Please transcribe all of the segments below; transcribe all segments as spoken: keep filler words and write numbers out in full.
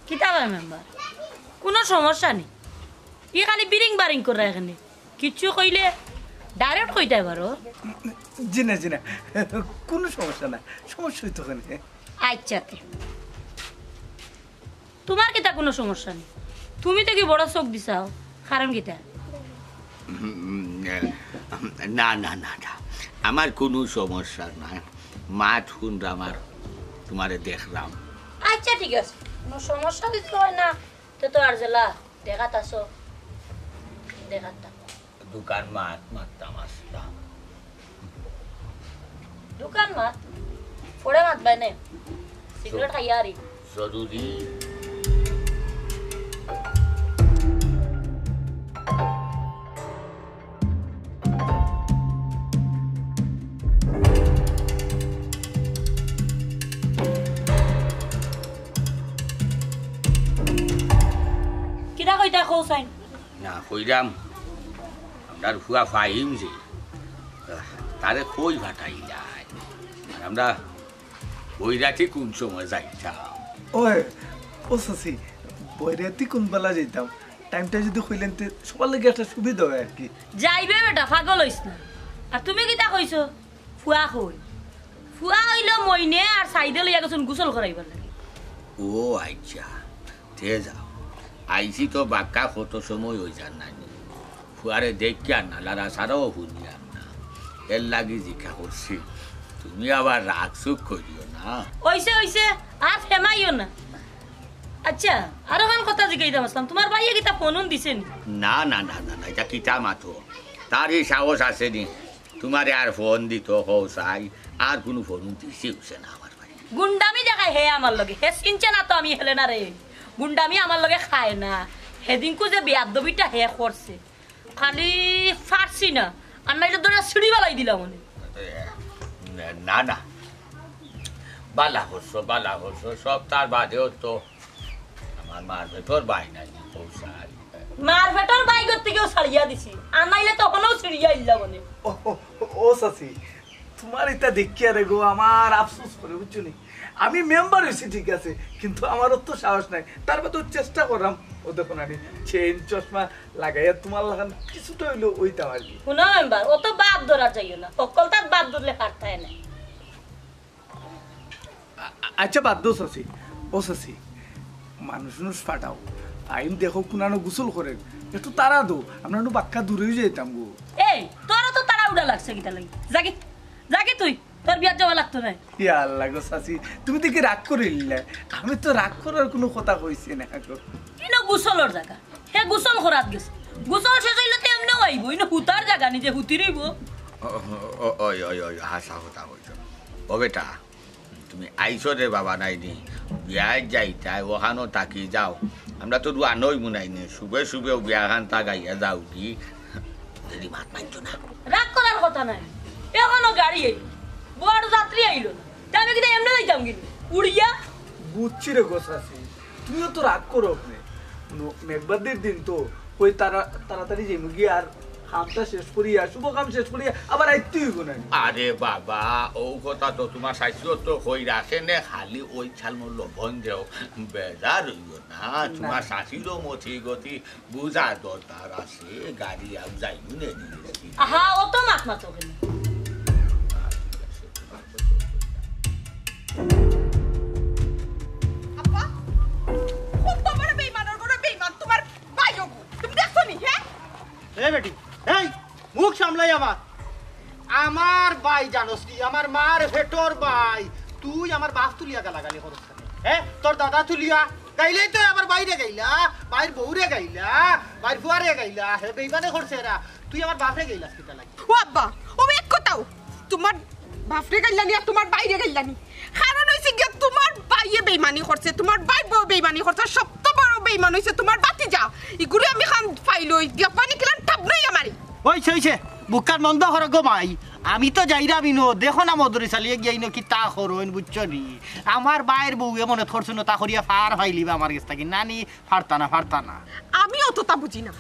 কিতা কয় মেম্বার? কুনু সমস্যা নি? ই খালি বিরিং বারিং কররা কেনে? কিচ্ছু কইলে ডাইরেক্ট কইতায় পারো। জি না, জি না, কুনু সমস্যা না। সমস্যা অইতো কেনে? আইচ্ছা তে, তুমার কিতা কুনু সমস্যা নি? তুমি তো কি বড় চোখ দিছাও, কারণ কিতা? উম, না, না, না, না, আমার কুনু সমস্যা নাই। মাত হুনরাম আর তুমারে দেখরাম। আইচ্ছা, ঠিক আছে, কুনু সমস্যা যদি অয় না, তে তো আর জেলা দেখাত আছো, দেখাত থাকো। দোকান মাত মাততাম আসলাম। দোকান মাত? পরে মাতবায় নে। সিগারেট খাইয়া আরি। জরুরি। কিতা কইতা কও চাইন? না, কইরাম, আমরার ফুয়া ফাহিম যে, তারে কই ফাটাইলাই? আর আমরা বৈরাটি কুন সময় যাইতাম? ওই, ও চাচি, বৈরাটি কুন বেলা যাইতাম? টাইমটা যদি কইলেন তে সবার লাগি একটা সুবিধা অয় আর কি। যাইবে বেটা, পাগল অইছ না। আর তুমি কিতা কইছো? ফুয়া কই? ফুয়া অইলো মইনে আর সাইদে লইয়া গেছইন গোসল করাইবার লাগি। ও আইচ্ছা, তে যাও। আইছি তো বাক্কা কত সময় অই যার নানি। ফুয়ারে দেখিয়ার না, লারা ছাড়াও হুনিয়ার না। এর লাগি জিকা করছি। তুমি আবার রাগ সুগ করিও না। অইছে, অইছে, আর ফেমাইও না। আইচ্ছা, আরোখান কথা জিকাইতাম আসলাম, তুমার ভাইয়ে কিতা ফোন-উন দিছে নি? না, না, না, না, না, ইটা কিতা মাতো? তার ই সাহস আছে নি? তুমারে আর ফোন দিতো, কও চাই, আর কুনু ফোন-উন দিছে অইছে না আমার ভাইয়ে। গুন্ডামি দেখায় হে আমার লগে, হে চিনছে না তো আমি হেলেনারে। গুন্ডামি আমার লগে খায় না। হেদিনকু যে বেয়াদবিটা হে করছে, খালি পারছি না, আর নাইলে ধরিয়া ছিড়ি ফালাই দিলাম অনে। না, না, বালা করছো, বালা করছো, সব তার বাদেও তো আমার মার পেটর ভাই নাই, কও চাই। মার পেটর ভাই করতে গিয়েও ছাড়িয়া দিছি, আর নাইলে তখনও ছিড়িয়া আইলাম অনে। ও, ও, ও, ও চাচি, তুমার ইতা দেখিয়া রে গো, আমার আফসোস করে, বুঝছো নি? আমি মেম্বার অইছি ঠিক আছে, কিন্তু আমার অত সাহস নাই। তার বাদেও চেষ্টা কররাম, ও দেখো নানি, চেইন চশমা লাগাইয়া তুমার লাখান কিছুটা অইলেও অইতাম আর কি। হুনো মেম্বার, অত বাপ ধরা যাইও না, হক্কলতাত বাপ ধরলে পারতায় না। আ-, আ-, আইচ্ছা, বাদ দেও চাচি। ও চাচি, মানুষ-উনুষ ফাটাও। টাইম দেখো কুনানো গোসল করের। একটু তাড়া দেও, আমরা নু বাক্কা দূরেউ যাইতাম গো। এই, তোরও তো তাড়াহুড়া লাগছে কিতা লাগি? যাগি, যাগি তুই, তোর বিয়াত যাওয়া লাগতো নায়। ইয়া আল্লাহ গো চাচি, তুমি দেখি রাগ করিলিলায়। আমি তো রাগ করার কুনু কথা কইছি না গো। ইনো গোসলর জাগা, হে গোসল করাত গেছে। গোসল শেষ অইলে তো এমনেও আইবো, ইনো হুতার জাগা নি যে হুতি রইবো। ও, ও, ও, ওই, ওই, ওই, হাছা কথা কইছো। ও বেটা, তুমি আইছো রে বাবা নাইনি, বিয়ায় যাইতায়, অখানো থাকি যাও। আমরা তো রুয়ানা অইমু নাইনি, শুভে শুভে অউ বিয়াখান থাকাইয়া যাওগি। দেরি মাত মাততো না। রাগ করার কথা নায়, অখনো গাড়ি আইলো, বড় যাত্রী আইলো না, তে আমি কিতা এমনে যাইতাম কিনি উড়িয়া? বুঝছি রে গো চাচি, তুমিও তো রাগ করো আপনে। মেঘবাদির দিন তো, কই তাড়া-, তাড়াতাড়ি যাইমুগি আর কামটা শেষ করিয়া, শুভ কাম শেষ করিয়া আবার আইতে অইবো না। আরে বাবা, অউ কথা তো তুমার চাচিও তো কইরা, কেনে খালি অউ চালমো লবণ দেও, বেজার অইও না। তুমার চাচিরও মতি গতি বুঝা দরকার আছে, গাড়ি আউ যাইবো নে দিলে। আহা, অত মাত মাতো কেনে? আব্বা, কত বড় বেইমানর ঘরো বেইমান তুমার ভাই অগু। তুমি দেখছো নি, হে? এ বেটি, এই, মুখ সামলাই আমার। আমার ভাই জানোস নি, আমার মার পেটর ভাই। তুই আমার বাপ তুলিয়া গালাগালি করস কেনে? হে? তোর দাদা তুলিয়া গাইলেই তো আমার ভাইরে গাইলা, ভাইর বউরে গাইলা, ভাইর ফুয়ারে গাইলা। হে বেইমানে করছে এরা। তুই আমার বাপরে গাইলাস কিতা লাগি? ও আব্বা, ও এক কথাও। তুমার বাপরে গাইলানি আর তুমার ভাইরে গাইলানি। কারণ অইছে গিয়া তুমার ভাইয়ে বেইমানি করছে, তুমার ভাইর বউ বেইমানি করছে, সবতো বড় বেইমান অইছে তুমার ভাতিজা। ইগুরে আমি কান ফাইলই, দিয়া পানি কিলান ঠাপ নাই আমারে। অইছে, অইছে, বুকার মন্দ করো গো মাই। আমি তো যাইরাম ইনো, দেখো না মদরি চালিয়ে গিয়া ইনো কিতা করইন, বুঝছো নি? আমার ভাইর বউয়ে মনে করছে নতা করিয়া ফার ফাইলিবা আমার গেছ থাকি। নানি, ফারতা না, ফারতা না। আমি অততা বুঝি না।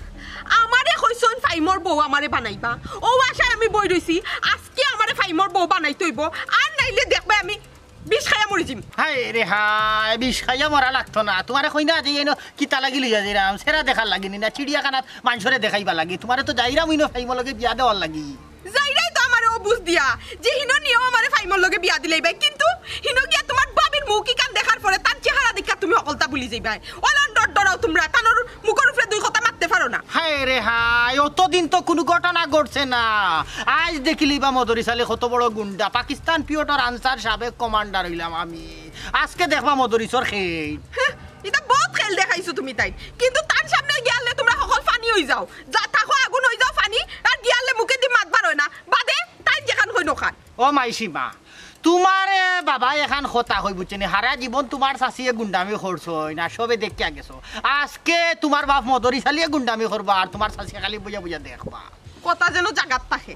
আমারে কইছইন ফাইমর বউ আমারে বানাইবা। অউ আশায় আমি বই রইছি। আজকে আমারে ফাইমর বউ বানাইতে অইবো। আর নাইলে দেখবায় আমি বিষ খাইয়া মরি হায় রে হায়, বিষ খাইয়া মরা লাগতো না। তুমারে কই না যে ইনো কিতা লাগি লইয়া যাইরাম, সেরা দেখার লাগি নি না, চিড়িয়াখানাত মানষরে দেখাইবার লাগি। তুমারে তো যাইরাম ইনো ফাইমর লগে বিয়া দেওয়ার লাগি। যাইরায় তো আমারে অউ বুঝ দিয়া যে হিনো নিয়াও আমারে ফাইমর লগে বিয়া দিলাইবায়, কিন্তু হিনো গিয়া তুমার ভাবির মুখ ইখান দেখার পরে তান চেহারা দেখিয়া তুমি হকলতা ভুলি যাইবায়। অলান ডর ডরাও তুমরা, তানর মুখর উপরে দুই কথা মাততে পারো না। হায় রে হায়, অতদিন তো কুনু ঘটনা ঘটছে না। আইজ দেখিলিবা মদরিছ আলী কত বড় গুন্ডা, পাকিস্তান পিরিয়ডর আনসার সাবেক কমান্ডার অইলাম আমি। আজকে দেখবা মদরিছর খেইল। হ্যাঁ, ইটা বউত খেইল দেখাইছো তুমি তাইন, কিন্তু তান সামনে গিয়ালে তুমরা হকল ফানি অইযাও, যা থাকো আগুন অইযাও ফানি, আর গিয়ালে মুখেদি মাত বার অয় না, বাদে তাইন যেখান কইন অখান। ও মাইসিমা, তুমারে বাবায় এখান কথা কই বুঝছো নি, হারা জীবন তুমার চাচিয়ে গুন্ডামি করছইন, সবে দেখিয়া গেছো। আজকে তুমার বাপ মদরিছ আলীয়ে গুন্ডামি করবা, আর তুমার চাচিয়ে খালি বইয়া বইয়া দেখবা। কথা যেন জাগাত থাকে,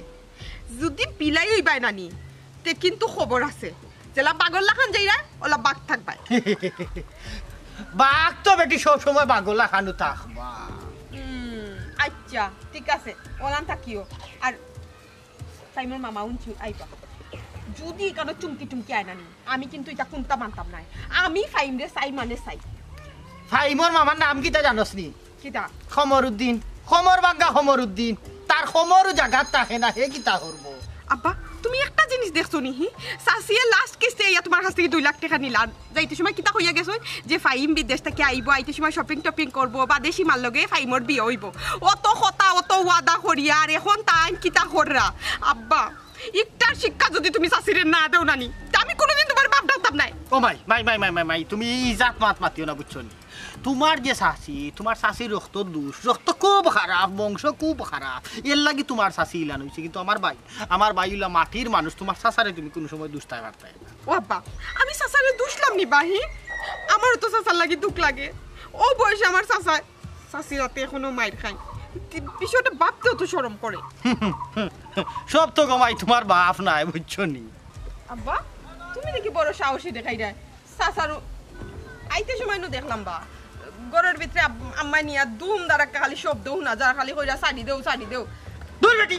যুদি বিলাই অইবায় নানি, তে কিন্তু খবর আছে, যেলা বাঘর লাখান যাইরায়, অলা বাঘ থাকবায়। বাঘ তো বেটি সব সময় বাঘর লাখানউ থাকবা। হুম, আচ্ছা, ঠিক আছে, অলান থাকিও। আর ফাইমর মামা উনছু আইবা। যুদি ইখানো চুমকি টুমকি আয় নানি, আমি কিন্তু ইটা কুন্তা মানতাম নায়। আমি ফাইমরে চাই মানে চাই। ফাইমর মামার নাম কিতা জানোস নি? কিতা? কমরুদ্দিন। কমর ভাঙ্গা কমরুদ্দিন। তার কমরও জাগাত থাকে না, হে কিতা করবো? আব্বা, তুমি একটা জিনিস দেখছো নি? হি, চাচিয়ে লাস্ট কিস্তি আইয়া তুমার কাছ থাকি দুই লাখ টেকা নিলা। যাইতে সময় কিতা কইয়া গেছইন যে ফাইম বিদেশ থাকি আইবো, আইতে সময় শপিং টপিং করবো, বাদে সীমার লগে ফাইমর বিয়া অইবো। অত কথা, অত ওয়াদা করিয়া, আর এখন তাইন কিতা কররা? আব্বা, ইকটার শিক্ষা যুদি তুমি চাচিরে না দেও নানি, তে আমি কুনুদিন তুমার বাপ ডাকতাম নায়। ও মাই, মাই, মাই, তুমি ই জাত মাত মাতিও না, বুঝছো নি? তুমার যে চাচি, তুমার চাচির রক্ত দুষ, রক্ত খুব খারাপ, বংশ খুব খারাপ, এরলাগি তুমার চাচি ইলান অইছে। কিন্তু আমার ভাই, আমার ভাই অইলা মাটির মানুষ, তুমার চাচারে তুমি কুনু সময় দুষতায় পারতায় না। ও আব্বা, আমি চাচারে দুষলাম নি বা হি? আমারও তো চাচার লাগি দুখ লাগে। অউ বয়সে আমার চাচায়, চাচির আতে এখনো মাইর খাইন। তি-, বিষয়টা ভাবতেও তো শরম করে। সব তো গো মাই তুমার বাপ নায়, বুঝছো নি? আব্বা, তুমি দেখি বড় সাহসী দেখাইরায়। চাচারও আইতে সময় নু দেখলাম বা, ঘরর ভিতরে আব-, আম্মায় নিয়া ধুম ধারাক্কা খালি শব্দ হুনা যার, খালি কইরা, "ছাড়ি দেও, ছাড়ি দেও।" দূর বেটি,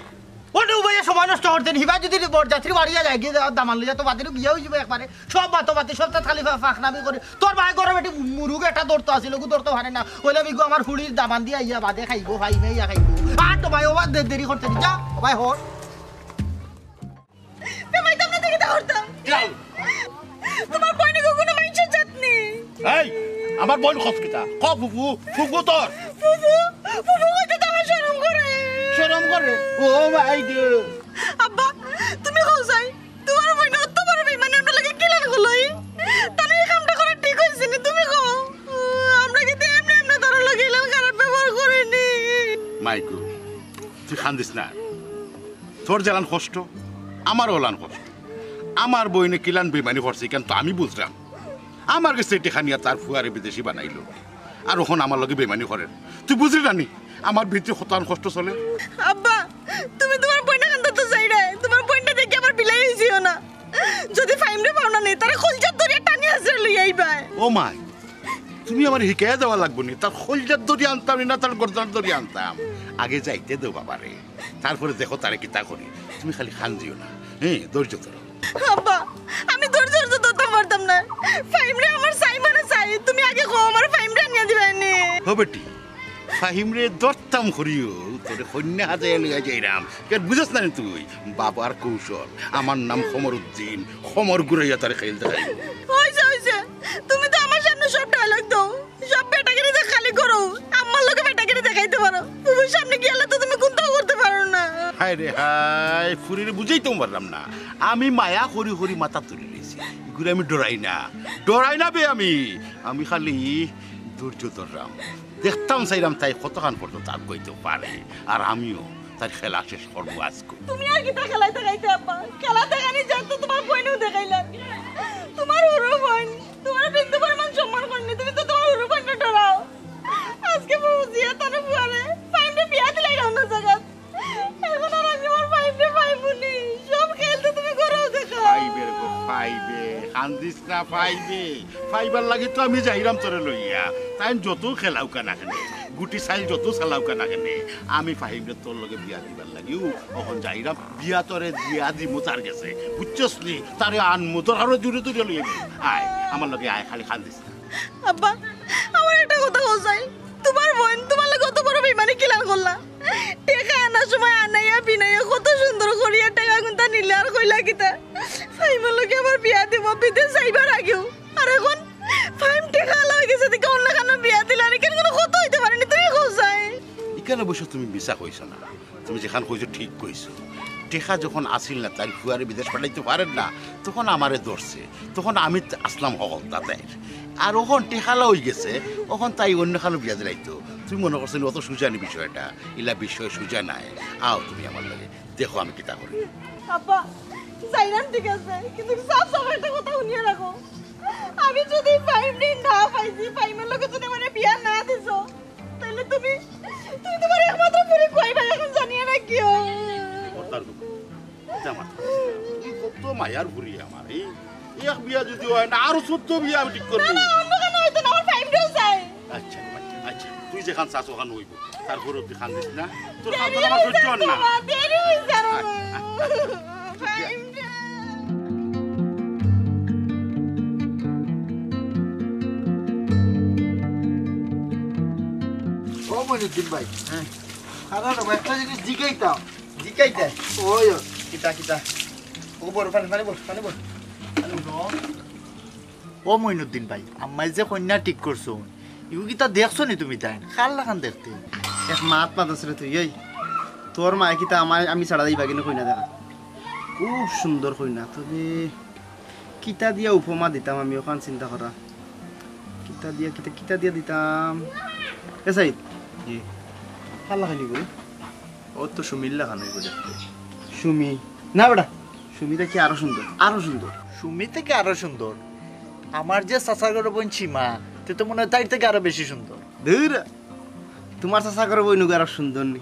অনো বইয়া সময় নষ্ট করতে নি। হিবায় যুদি বরযাত্রী বাড়িয়া যায়, গিয়া দামান লইয়া তো বাদেরও বিয়া অইযিবো একবারে। সব মাতো মাতি, সব তাত খালি ফা-, ফাঁকনামি করে। তোর ভাই ঘরো বেটি মুরুগ একটা ধরতো আছিল, ওগু ধরতো পারে না। অইলে আমি গো আমার ফুড়ির দামান দিয়া আইয়া বাদে খাইবো, ভাই মাইয়া খাইবো। আর তো ভাই, ও বাদ দে, দেরি করতে নি। যা, ও ভাই, হর। তে ভাই, তোমরা দেখে তা করতাম। যাও। তুমার বইন কুনু মানষর জাত নি। এই, আমার বইন কস কিতা? ক ফুফু, ফুফু তোর। ফুফু, ফুফু কইতে তো আমার শরম করে। শরম করে? ও মাই গো। আব্বা, তুমি কও চাই, তুমার বইন অত বড় বেইমান আমরার লগে কিলান করলো? তাইলে ই কামটা করা ঠিক অইছে নি? তুমি কও। আমরা কিন্তু এমনে এমনে তার লগে ইলান খারাপ ব্যবহার করি নি। মাই গো, তুই কান্দিস না। তোর যেলান কষ্ট, আমারও অলান কষ্ট। আমার বইনে কিলান বেইমানি করছে, ইখান তো আমি বুঝরাম। আমার গেছে টেকা নিয়া তার ফুয়ারে বিদেশি বানাইলো, আর অখন আমার লগে বেইমানি করের। তুই বুঝলি না নি, আমার ভিতরে কতখান কষ্ট চলের। আব্বা, তুমি তুমার বইনরে কান্দাত তো চাইরায়, তুমার বইনরে দেখি আবার বিলাই অইযিও না। যুদি ফাইমরে পাও না নি, তারে কইলজাত ধরিয়া টানি আছড়াই লইয়া আইবায়। ও মাই, তুমি আমারে হিকাইয়া দেওয়া লাগবো নি, তার কইলজাত ধরিয়া আনতাম নি না তার গর্দনাত ধরিয়া আনতাম। আগে যাইতে দেও বাবারে, তারপরে দেখো তারে কিতা করি। তুমি খালি কান্দিও না, হ্যাঁ, ধৈর্য ধরো। আব্বা, আমি ধৈর্য ধরতে ধরতাম পারতাম না। ফাইমরে আমার চাই মানে চাই, তুমি আগে কও আমার ফাইমরে আনিয়া দিবায় নি। ও বেটি, ফাহিমরে ধরতাম করিও, তোরে কইন্যা হাজাইয়া লইয়া যাইরাম। কেন বুঝস না নি তুই? বাবার কৌশল, আমার নাম কমরুদ্দিন, কমর ঘুরাইয়া তারে খেল দেখাই। অইছে, অইছে, তুমি তো আমার সামনে সব ডায়লগ দাও, সব বেটাগিরি দেখ খালি করো। আম্মার লগে বেটাগিরি দেখাইতে পারো, ফুফুর সামনে গিয়ালে তো তুমি কুন্তাও করতে পারো না। হায় রে হায়, ফুরিরে বুঝাইতেও পারলাম না। আমি মায়া করি করি মাথা তুলি লইছি, ইগুরে আমি ডরাই না, ডরাই না বে আমি। আমি খালি ধৈর্য ধররাম, দেখতাম চাইরাম তাই কতখান পর্যন্ত আগুয়াইতে পারে, আর আমিও তার খেলা শেষ করবো আজকে। তুমি আর কিতা খেলাইতে খাইতে আব্বা? খেলা দেখানি যার তো তুমার বইনও দেখাইলা। তুমার হুরু বইন, তুমার বিন্দু পরিমাণ সম্মান করনি, তুমি তো তুমার হুরু বইনরে ডরাও। আজকে বুঝিয়া তার ফুয়ারে ফাইমরে বিয়া দিলাইরায় অন্য জাগাত। এখন আর আমি আমার ফাইমরে পাইমু নি। সব খেল তো তুমি করো দেখা। পাইবে রে গো, পাইবে। দিস না, পাইবে। পাইবার লাগি তো আমি যাইরাম তোরে লইয়া। তাইন যত খেলাউক্কা না কেনে, গুটি সাইল যত চালাউক্কা না কেনে, আমি ফাহিমরে তোর লগে বিয়া দিবার লাগিউ অখন যাইরাম। বিয়া তোরে দিয়া দিমু তার গেছে, বুঝছস নি? তারে আনমু, তোর আরো জুরে জুরে লইয়া দিমু। আয়, আমার লগে আয়, খালি কান্দিস না। আব্বা, আমার একটা কথা কও চাই। তুমার বইন তুমার লগে অত বড় বেইমানি কিলান করলা? টেকা আনার সময় আনাইয়া বিনাইয়া কত সুন্দর করিয়া টেকা গুনতা নিলে আর কইলা কিতা? ফাহিমর লগে আমার বিয়া দিমু, বিদেশ যাইবার আগেউ। আর অখন ফাহিম টেকাআলা অইগেছে, দেখি অন্য খানো বিয়া দিলে আর ইখান কুনু কথা অইতে পারেনি, তুমি কও চাই। ইখান অবশ্য তুমি মিছা কইছো না, তুমি যেখান কইছো ঠিক কইছো। টেকা যখন আছিল না, তাইর ফুয়ারে বিদেশ পাঠাইতো পারের না, তখন আমারে ধরছে, তখন আমি ত-, আছলাম হকলতা তাইর। আর অখন টেকাআলা অইগেছে, অখন তাই অন্য খানো বিয়া দিলাইতো। তুমি মনো করছো নি অত সুজা নি বিষয়টা? ইলা বিষয় সুজা নায়। আও তুমি আমার লগে, দেখো আমি কিতা করি। আব্বা, যাইরাম ঠিক আছে, কিন্তু সাফ সাফ একটা কথা হুনিয়া রাখো। আমি যুদি ফাহিমরে না পাইছি, ফাহিমর লগে যুদি আমারে বিয়া না দিছো, তাইলে তুমি, তুমি তুমার একমাত্র ফুরি খুয়াইবায়, অখন জানিয়া রাখিও। খবরদার গো, ইতা মাত করিস না। তুই কত মায়ার ফুরি আমার, এই এক বিয়া যুদি অয় না, আরো চৌদ্দ বিয়া আমি ঠিক করমু। না, না, অন্য খানো অইতো না, আমার ফাহিমরেউ চাই। আচ্ছা, আচ্ছা, আচ্ছা, তুই যেখান চাস অখান অইবো। তারপরেও তুই কান্দিস না, তোর কান্দন আমার সহ্য অর না। দেরি অইছে আরো। আয়, আয়। ফাহিমরে। ও মইনুদ্দিন ভাই, হ্যাঁ। খারাপ, একটা জিনিস জিগাইতাম। জিগাইতে? ওই, ওই। কিতা, কিতা? ও বড়, পানি, পানি বল, পানি বল। পানি বল। ও মইনুদ্দিন ভাই, আম্মায় যে কইন্যা ঠিক করছইন, ইগু কিতা দেখছো নি তুমি তাইন? কার লাখান দেখতে? এক মাত মাত আছে রে তুই, এই। তোর মায়ে কিতা আমায়, আমি ছাড়া যাইবা কিনা কইন্যা দেখা? খুব সুন্দর কইন্যা, তবে কিতা দিয়া উপমা দিতাম আমি অখান চিন্তা করা। কিতা দিয়া, কিতা, কিতা দিয়া দিতাম? এ সাইদ। জি। কার লাখান অইবো? ও তো সুমির লাখান অইবো দেখতে। সুমি? না বেটা, সুমি থাকি আরো সুন্দর, আরো সুন্দর। সুমি থাকি আরো সুন্দর? আমার যে চাচার ঘরর বইন সীমা, তে তো মনে অয় তাইর থাকি আরো বেশি সুন্দর। ধুর, তুমার চাচার ঘরর বইন অগু আরো সুন্দর নি?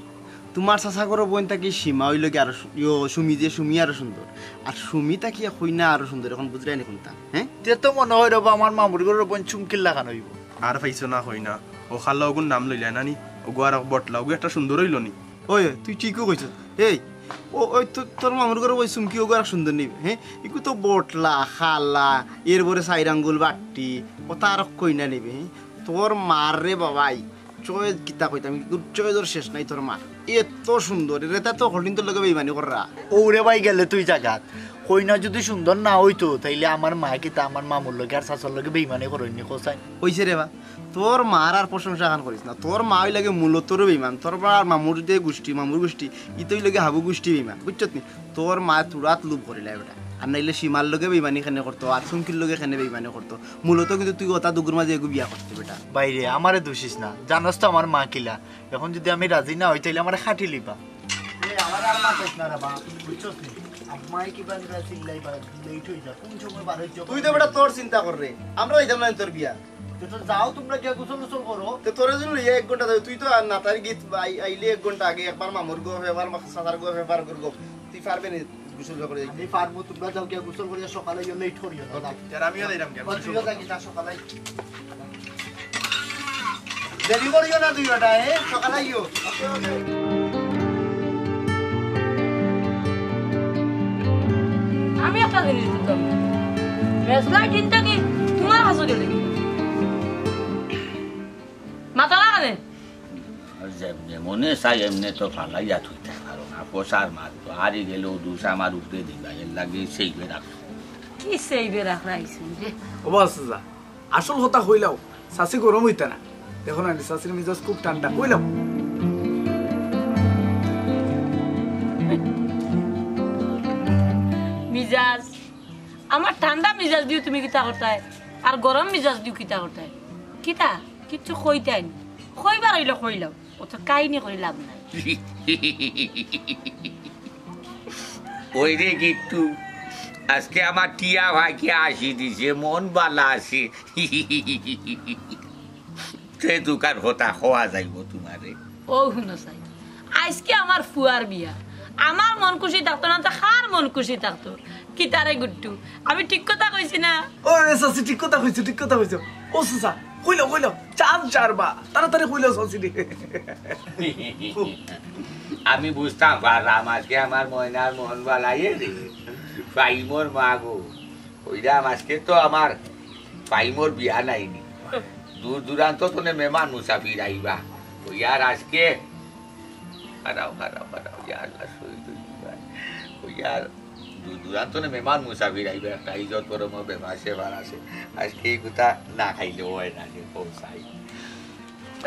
তুমার চাচার ঘরর বইন থাকি সীমা অইলো গি আরো সু-, ইয়ো, সুমি যে সুমি আরো সুন্দর। আর সুমি থাকি কইন্যা আরো সুন্দর, অখন বুঝরায় নি কুনটা, হ্যাঁ? তে তো মনে অয় রে বা আমার মামুর ঘরর বইন চুমকির লাখান অইবো। আর পাইছো না কইন্যা, ও খালা অগুর নাম লইলায় না নি, অগু আর বটলা, অগু একটা সুন্দর অইলো নি। ওই, ওই, তুই ঠিকউ কইছস। এই, ও, ওই তো, তোর মামুর ঘরর ওই চুমকি অগু আর সুন্দর নিবে, হ্যাঁ? ইগু তো বটলা, খালা, এরপরে চাইর আঙ্গুল বাট্টি, অতা আর কইন্যা নিবে, হ্যাঁ? তোর মার রে বাবাই, choice কিতা কইতাম, ইগুর choice-অর শেষ নাই তোর মার। এত সুন্দর, এরে তা তো হকলদিন তোর লগে বেইমানি কররা। ওরে ভাই, গেলে তুই জাগাত। কইন্যা যুদি সুন্দর না অইতো, তাইলে আমার মায়ে কিতা আমার মামুর লগে আর চাচার লগে বেইমানি করইন নি, কও চাই? অইছে রে বা, তোর মার আর প্রশংসা খান করিস না। তোর মা অইলা গি মূলতর বেইমান। তোর মা আর মামুর যে গুষ্টি, মামুর গুষ্টি, ইতা অইলা গি হাবু গুষ্টি বেইমান। বুঝছত নি? তোর মায়ে তুরাত লুভ করিলায় বেটা। আর নাইলে সীমার লগে বেইমানি কেনে করতো, আর চুমকির লগে কেনে বেইমানি করতো। মূলত কিন্তু তুই অতা দুগুর মাঝে এগু বিয়া করতে বেটা। ভাইরে, আমারে দুষিস না। জানোস তো আমার মা কিলা। অখন যুদি আমি রাজি না অই, তাইলে আমারে কাটিলিবা। এ, আমারে আর মাতাইস না রে বা। বুঝছস নি? আম্মায় কিবা নিবা চিল্লাইবা, late অই যায়। কুন সময় বার অইছে? তুই তো বেটা তোর চিন্তা কর রে। আমরা যাইতাম না তোর বিয়া। তে তো যাও তুমরা গিয়া গোসল গোসল করো। তে তোরে যদি লইয়া এক ঘন্টা যাবে, তুই তো আর না তার গীত আই-, আইলে এক ঘন্টা আগে একবার মামুর গো, একবার মা-, চাচার গো, একবার গো। তুই পারবে নি গোসল করে যাইতে? আমি পারমু, তুমরা যাও গিয়া গোসল করিয়া সকালে আইও, late করিও না, যাও। তে আর আমিও যাইরাম গিয়া ও, গোসল তুইও করতে। যা গিয়া সকালে আই। দেরি করিও না তুই বেটা, এ? সকালে আইও। আমি একটা জিনিস বুঝলাম না। মেজলা কিনতে কি তোমার কাছে গেলে কি? মাথা লাগালে? আর যেমনে মনে চায় এমনে তো ফালাইয়া থইতে পারো না। পয়সার মাল তো হারি গেলেও দুষ আমার উপরে দিবা, এর লাগি সেইবে রাখো। কি সেইবে রাখরাইছুন রে? ও বাস যা। আসল কথা কইলাও, চাচি গরম অইতা না। দেখো না, চাচির মিজাজ খুব ঠান্ডা। কইলাও। মিজাজ? আমার ঠান্ডা মিজাজ দিও তুমি কিতা করতায়? আর গরম মিজাজ দিও কিতা করতায়? কিতা? কিচ্ছু কইতায় নি? কইবার অইলে কইলাও। অত কাহিনী করি লাভ নাই। ওই রে গিট্টু, আজকে আমার টিয়া ভাইকে আসি দিছে, মন বালা আছে। সে দোকান হতা হওয়া যাইব তোমারে। ও হুনো চাই, আজকে আমার ফুয়ার বিয়া, আমার মন খুশি থাকতো না তো কার মন খুশি থাকতো? কিতারে গুড্ডু, আমি ঠিক কথা কইছি না? ওরে চাচি, ঠিক কথা কইছো, ঠিক কথা কইছো। ও চাচা, কইলো, কইলো, চান্স ছাড়বা, তাড়াতাড়ি কইলো চাচিরে। আমি বুঝতাম পারলাম আজকে আমার ময়নার মন বালাইয়ে রে, ফাইমর মা গো। কইলাম আজকে তো আমার ফাইমর বিয়া নাইনি, দূর দূরান্ত তনে মেহমান মুসাফির আইবা। ওই আর আজকে খারাও, খারাও, খারাও, ইয়া আল্লাহ, শহীদ হইবা। ওই আর দূর দূরান্ত তনে মেহমান মুসাফির আইবা, একটা ইজ্জত করম ব্যাপার সেবার আছে। আজকে এই কথা না খাইলে হয় না রে, পৌঁছাই।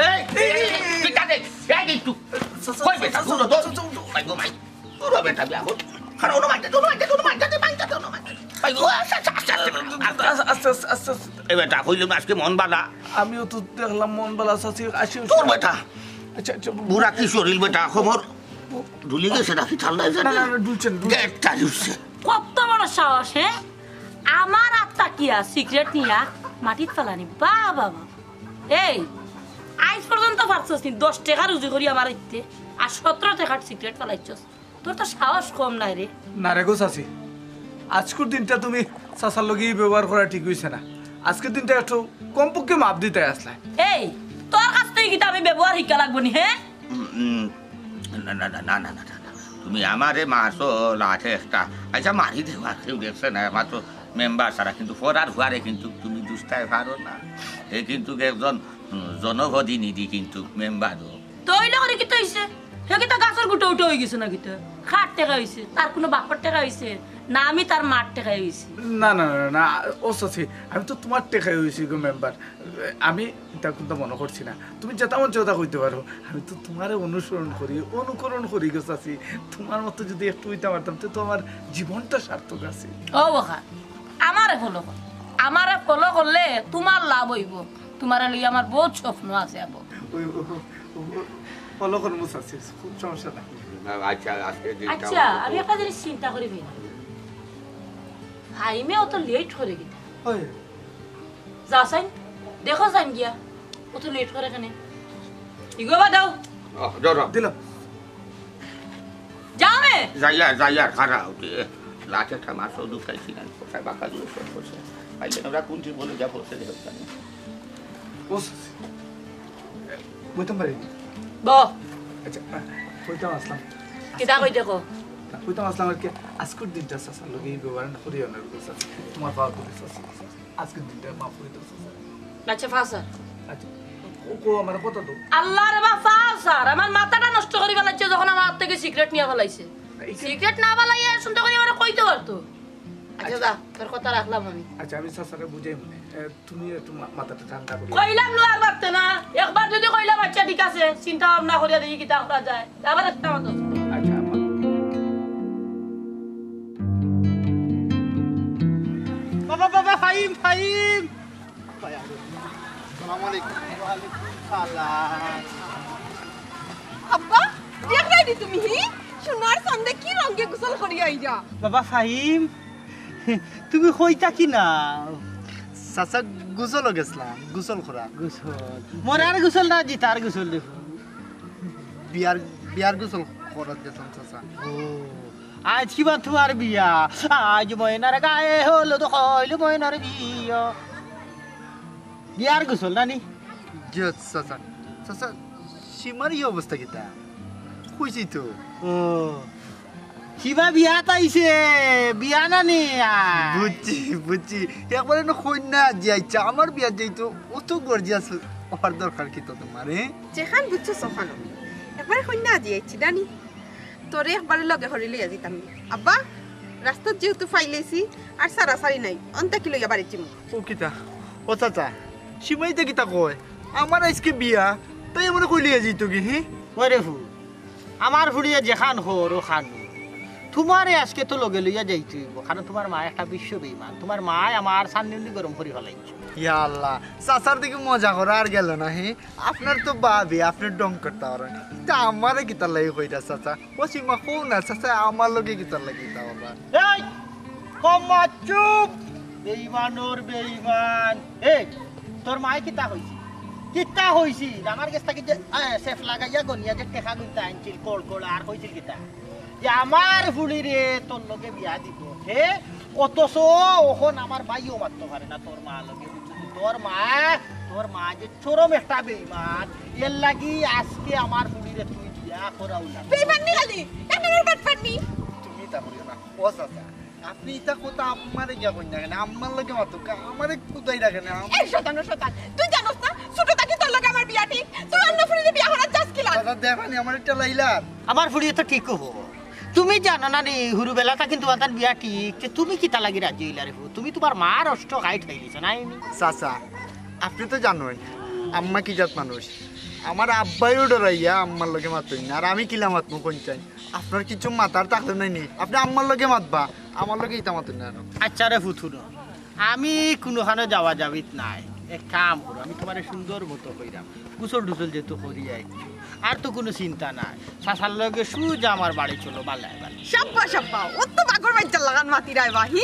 এই, এই, এই, এই, তুই কাটে, এই, এই, তুই, কই বেটা, দূর, দূর, ভাই গো ভাই, দূর বেটা, বিয়া কর। খারাও না, মাইতে, দূর, মাইতে, দূর, মাইতে, মাইতে, দূর, মাইতে। ভাই গো, আস্তে, আস্তে, আস্তে, আস্তে, আস্তে, আস্তে, আস্তে, আস্তে। এই বেটা, কইলাম আজকে মন বালা। আমিও তো দেখলাম মন বালা চাচি, আসি, আসি। দূর বেটা। আচ্ছা, আচ্ছা। বুড়া কি শরীর বেটা, খবর ঢুলি গেছে নাকি ঠান্ডায় না, জানি? না, না, ঢুলছে না, ঢুলছে না। গেটটা ঢুলছে। কত বড় সাহস, হ্যাঁ? আমার আত্মা কিয়া সিগারেট নিয়া মাটিত ফালানি? বাহ, বাহ, বাহ। এই, আইজ পর্যন্ত পারছস নি দশ টেকা রুজি করি আমার ইতে, আর সতেরো টেকার সিগারেট ফালাইছস? তোর তো সাহস কম নায় রে। না রে গো চাচি, আজকুর দিনটা তুমি চাচার লগে ই ব্যবহার করা ঠিক হইছে না। আজকের দিনটা একটু কমপক্ষে মাফ দিতে আসলে। এই, তোর কাছ থেকে কিতা আমি ব্যবহার শিক্ষা লাগবো নি, হ্যাঁ? উম, উম, না, না, না। তুমি আমারে মারছো লাঠে একটা। আচ্ছা, মারি দেওয়ার কেউ দেখছে না, মাত্র মেম্বার ছাড়া, কিন্তু ফরার ফুয়ারে কিন্তু তুমি দুষতায় পারো না। এ কিন্তু একজন, উম, জনপ্রতিনিধি কিন্তু মেম্বারও। তো অইলে করে কিতা অইছে? হে কিতা গাছর গুটা উঠা অই গেছে না কিতা? কার টেকা অইছে? তার কুনু বাপর টেকা অইছে? না আমি তার মার টেকায় অইছি? না, না, না, না, ও চাচি, আমি তো তুমার টেকায় অইছি গো মেম্বার। আমি ইতা কুন্তা মনো করছি না। তুমি যেতা মন চায় অতা কইতে পারো। আমি তো তুমারে অনুসরণ করি, অনুকরণ করি গো চাচি। তুমার মতো যুদি একটু অইতাম পারতাম, তে তো আমার জীবনটা সার্থক আছিল। ও বাবা, আমারে ফলো কর। আমারে ফলো করলে তুমার লাভ অইবো। তুমারে লইয়া আমার বউত স্বপ্ন আছে আবো। ওই, ও, ও, ও, ফলো করমু চাচি, কুনু সমস্যা নাই। না, আচ্ছা, আজকে দিনটা আচ্ছা, আমার আমি একটা জিনিস চিন্তা করি ভাই। ফাইমে অত লেট করে কিতা? ওই। যা চাইন, দেখো চাইন গিয়া। অত লেট করে কেনে? ইগো বা দাও। ও, ধরো। দিলাম। যাও রে। যাইয়ার, যাইয়ার, খাড়া উঠে। লাঠে একটা মাছও ঢুকাইছি না, কোথায় বাঁকা দিয়ে সব করছে। পাইলে ওরা কোন ঠিক বলে যা বলছে, দেখো জানি। ও, বইতাম পারি? বহ। আচ্ছা, কইতাম আসলাম। কিতা কইতে কো? কইতাম আসলাম আর কি, আজকুর দিনটা চাচার লগে ই ব্যবহার করিও না, চাচা। তুমার পাওয়া পড়ে, চাচা। আজকের দিনটা মাফ করে দাও, চাচা। আচ্ছা, ফাঁসা। আচ্ছা, ও, ও আমার কথা তো। আল্লাহ রে বা, ফাঁসা। আমার মাথাটা নষ্ট করি ফালাইছে যখন আমার হাত থেকে সিগারেট নিয়া ফালাইছে। সিগারেট না ফালাইয়া সুন্দর করি আমারে কইতে পারতো। আচ্ছা, আচ্ছা। যা, তোর কথা রাখলাম আমি। আচ্ছা, আমি চাচারে বুঝাই মনে। এ, তুমি একটু মা-, মাথাটা ঠান্ডা করি। কইলাম লো আর মারতে না। একবার যুদি কইলাম, আচ্ছা, ঠিক আছে, চিন্তা ভাবনা করিয়া দেখি কিতা করা যায়। আবার একটা মাত্র। আচ্ছা, আম্মা। বাবা, বাবা, ফাহিম, ফাহিম। আসসালামু আলাইকুম। ওয়ালাইকুম সালাম। আব্বা, দেখরায়নি তুমি, হি? সোনার চান্দে কি রঙে গোসল করি আইরা? বাবা ফাহিম, তুমি কইতা কি না? চাচা, গোসলও গেছলাম, গোসল করা। গোসল? মরার গোসল না, জিতার গোসল দেখো। বিয়ার, বিয়ার গোসল করাত গেছলাম, চাচা। ও, আইজ কিবা তুমার বিয়া? আইজ ময়নার গায়ে হলুদ, কইল ময়নার বিয়া। বিয়ার গোসল নানি? জি, চাচা। চাচা, সীমার ই অবস্থা কিতা? কইছি তো। ও, কিবা বিয়াত আইছে, বিয়া নানি? আয়। বুঝছি, বুঝছি। একবারে না কইন্যা আজি আইছে। আমার বিয়াত যাইতো অত গর্জিয়াস অওয়ার দরকার কিতা তুমার, এ? যেখান বুঝছো সখানো। একবারে কইন্যা আজি আইছে, নানি। তোরে একবারে লগে করি লইয়া যাইতাম। আব্বা, রাস্তাত যেহেতু ফাইলাইছি, আর সারাসারি নাই, অন্তা কি লইয়া বাড়িত যিমু? ও কিতা? ও চাচা, সীমাইতে কিতা কয়? আমার আইজকে বিয়া, তাই আমারে কই লইয়া যাইতো কি, হি? ওরে ফু, আমার ফুড়িয়ে যেখান কর ও খান। তুমারে আইজকে তো লগে লইয়া যাইতে অইবো, কারণ তুমার মা একটা বিশ্ব বেইমান। তুমার মায় আমার সান্নি উন্নি গরম করি ফালাইছে। ইয়া আল্লাহ, চাচার দেখি মজা করা আর গেল না, হি? আপনার তো ভাবি, আপনে ঢং করতা পারইন। তা আমারে কিতার লাগি কইরা চাচা? ও সীমা, কও না, চাচা, আমার লগে কিতার লাগি ইতা কররা? এই, কম মাত, চুপ! বেইমানর বেইমান। এই, তোর মায়ে কিতা কইছিল? কিতা কইছিল? আমার গেছ থাকি যে, আহ, সেফ লাগাইয়া গনিয়া যে টেকা গুনতা আনছিল, কল কল, আর কইছিল কিতা? যে আমার ফুড়িরে তোর লগে বিয়া দিব, হে? অথচ অখন আমার ভাইও মাততো পারে না তোর মা লগে, বুঝছস নি? তোর মা, তোর মা যে চরম একটা বেইমান, এর লাগি আজকে আমার ফুড়িরে তুই বিয়া করাও না। বেইমাননি খালি, এক নম্বর বাটপারনি। তুমি তা করিও না। ও চাচা, আপনি ইতা কথা আম্মারে গিয়া কইন না কেনে? আম্মার লগে মাতউক্কা, আমারে কুদাই রাখে না। এই শয়তানর শয়তান, তুই জানোস না ছোট থাকি তোর লগে আমার বিয়া ঠিক? তুই অন্য ফুড়িরে বিয়া করার চাস কিলা? চাচা, দেখবানি আমারে ঠেলাইলা। আমার ফুড়িয়ে তো ঠিক কইবো। তুমি জানো না নি, হুরুবেলা থাকি তুমার বিয়া ঠিক, তে তুমি কিতা লাগি রাজি অইলারে ফু? তুমি তুমার মার অষ্ট খাই ঠাইলিছো না এনি? চাচা, আপনি তো জানোই আম্মা কি জাত মানুষ। আমার আব্বাইও ডরাইয়া আম্মার লগে মাতইন না, আর আমি কিলা মাতমু কইন চাই? আপনার কিছু মাতার থাকলে নাই নি, আপনি আম্মার লগে মাতবা, আমার লগে ইতা মাতইন না। আচ্ছা রে ফুতুনো, আমি কুনুখানো যাওয়া যাবিত নাই। এক কাম করো, আমি তুমারে সুন্দর মতো কইরাম, গোসল টুসল যেহেতু করি আইছি, আর তো কুনু চিন্তা নাই। চাচার লগে সুজা আমার বাড়ি চলো, বালায় বালায়। শাব্বা, শাব্বা, অত বাগর বাচ্চার লাখান মাতিরায় বা, হি?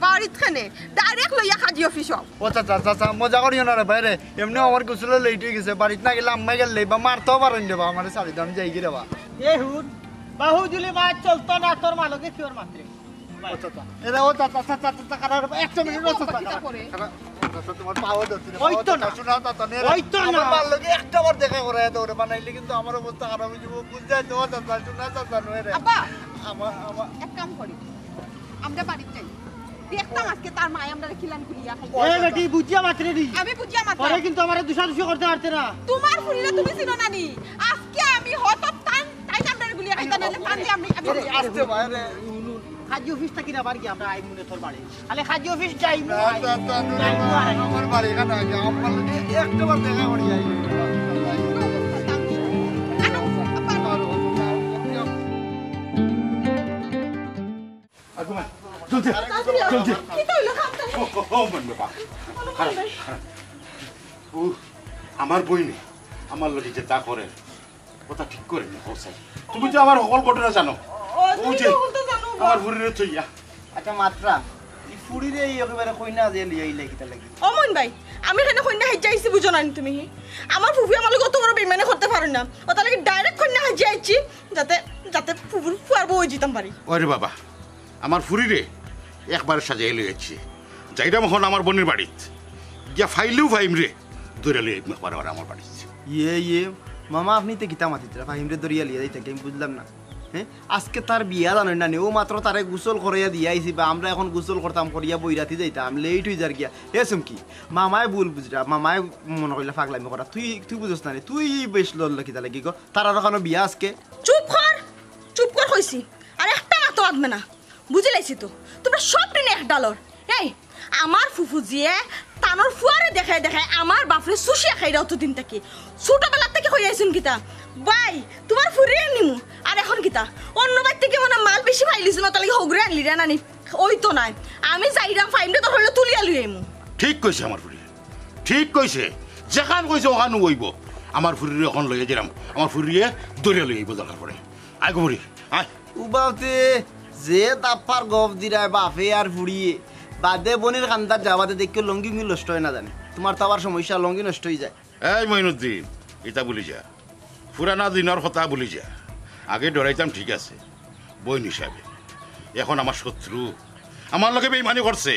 বাড়িত কেনে? Direct লইয়া কাজী অফিস। ও চাচা, চাচা, মজা করিও না রে ভাই রে, এমনেও আমার গোসলে late অই গেছে, বাড়িত না গেলে আম্মায় গেলে বা মারতেও পারইন রে বা, আমারে ছাড়ি দেও, আমি যাইগি রে বা। এ হুন, বাহুজুলি মাত চলতো না, তোর মা লগে কিওর মাতরে? ও চাচা, এরে ও চাচা, চাচা, চাচা, খারাপ, একটা মিনিট, ও চাচা, খারাপ, খারাপ, ও চাচা, তোমার পাও ধরছি রে, ওই তো না। শোনা চাচা, নে রে। ওই তো না। আমার মার লগে একটা বার দেখা করে দৌড়ে বানাইলে কিন্তু আমার অবস্থা খারাপ অই যাইবো, বুঝ যায় তো, ও চাচা, শোনা চাচা, নয় রে। আব্বা, আমার, আমার এক কাম করি, আমরা বাড়িত যাই, দেখতাম আজকে তার মায় আমরারে কিলান গুলিয়া খাইছে। এ বেটি, বুঝিয়া মাতরে নি। আমি বুঝিয়া মাতরাম। পরে কিন্তু আমারে দুষাদুষি করতে পারতে না। তুমার ফুড়িরে তুমি চিনো না নি? আজকে আমি হঠাৎ তান তাই তো আমরারে গুলিয়া খাইতা, নাইলে তান দিয়া আমি, আমি এরে, আস্তে ভাই রে। কাজী অফিস থাকি না বারগি আমরা আইমু নে তোর বাড়ি। আরে কাজী অফিস যাইমু, না, আইমু, না, না, না, যাইমু, না, আইমু। আমার বাড়ি এখানে আগে, আমার লগে একটা বার দেখা করি আই। আনো, আব্বা, আনো। আগো মা, জলদি, জলদি। কিতা অইলো, খাম তো? ও, ও, ও, মন বাবা। খারাপ, খারাপ। ও, আমার বইনে আমার লগে যেতা করে, ওটা ঠিক করে নি, ও স্যার। তুমি তো আমার হকল ঘটনা জানো। ও, ও তুমি যে তো হকলতা জানো, বা। আমার ফুড়িরে থইয়া। আচ্ছা, মাতরা, ই ফুড়িরে ই একেবারে কইনা যে লইয়া আইলে কিতা লাগি? ও মইন ভাই, আমি কেনে কইনা হাইজ্জা আইছি বুঝো না নি তুমি? আমার ফুফু আমার লগে অত বড় বেইমানি করতে পারে না। ওটা লাগি direct কইনা হাইজ্জা আইছি, যাতে, যাতে ফুফুর ফুয়ার বউ অই যিতাম পারি। ওরে বাবা, আমার ফুড়িরে একবারে সাজাই লই আইছি। যাইরাম অখন আমার বইনর বাড়িত। গিয়া ফাইলেউ ফাইমরে ধরিয়া লই আইমু একবারে আমার বাড়িত। ইয়ে, ইয়ে, মামা, আপনি তে কিতা মাতিতরা? ফাইমরে ধরিয়া লইয়া যাইতা কি? আমি বুঝলাম না। হ্যাঁ? আজকে তার বিয়া জানইন না নি? ও মাত্র তারে গোসল করাইয়া দিয়া আইছি বা আমরা অখন গোসল করতাম, করিয়া বইরাতি যাইতাম, late অই যার গিয়া। এ চুমকি, মামায় ভুল বুঝরা, মামায় মনো করিলা পাগলামি করা। তুই, তুই বুঝস না নি? তুই বেশ লড়লে কিতা লাগি গো? তার আর অখনো বিয়া আজকে। চুপ কর, চুপ কর কইছি। আর একটা মাতো আদমে না। বুঝিলাইছি তো, তুমরা সব দিন এক ডালর। এই, আমার ফুফুজিয়ে তানর ফুয়ারে দেখাই দেখাই আমার বাফরে চুষিয়া খাইরা অতদিন থাকি। ছোটবেলা থাকি কই আইছইন কিতা? ভাই, তুমার ফুড়িরে নিমু। আর অখন কিতা? অন্য বাড়ি থাকি মনে মাল বেশি পাইলিছইন, তার লাগি হগুরে আনলিরা না নি? ওই তো নায়। আমি যাইরাম ফাইমরে তো হইলে তুলিয়া লই আইমু। ঠিক কইছে আমার ফুড়ি, ঠিক কইছে। যেখান কইছে অখানউ অইবো। আমার ফুড়িরে অখন লইয়া যাইরাম। আমার ফুড়িরে ধরিয়া লই আইবো দরকার পড়ে। আয় গো ফুড়ি, আয়। উবাউতে যে দাপ্পার গফ দিরায় বাফে আর ফুড়িয়ে, বাদে বইনর কান্দাত যাওয়াতে দেখিও লুঙ্গি উঙ্গি নষ্ট অয় না জানি। তুমার তো আবার সমস্যা, লুঙ্গি নষ্ট অই যায়। এই মইনুদ্দিন, ইতা ভুলি যা, পুরানা দিনর কথা ভুলি যা। আগে ডরাইতাম ঠিক আছে, বইন হিসাবে, অখন আমার শত্রু, আমার লগে বেইমানি করছে,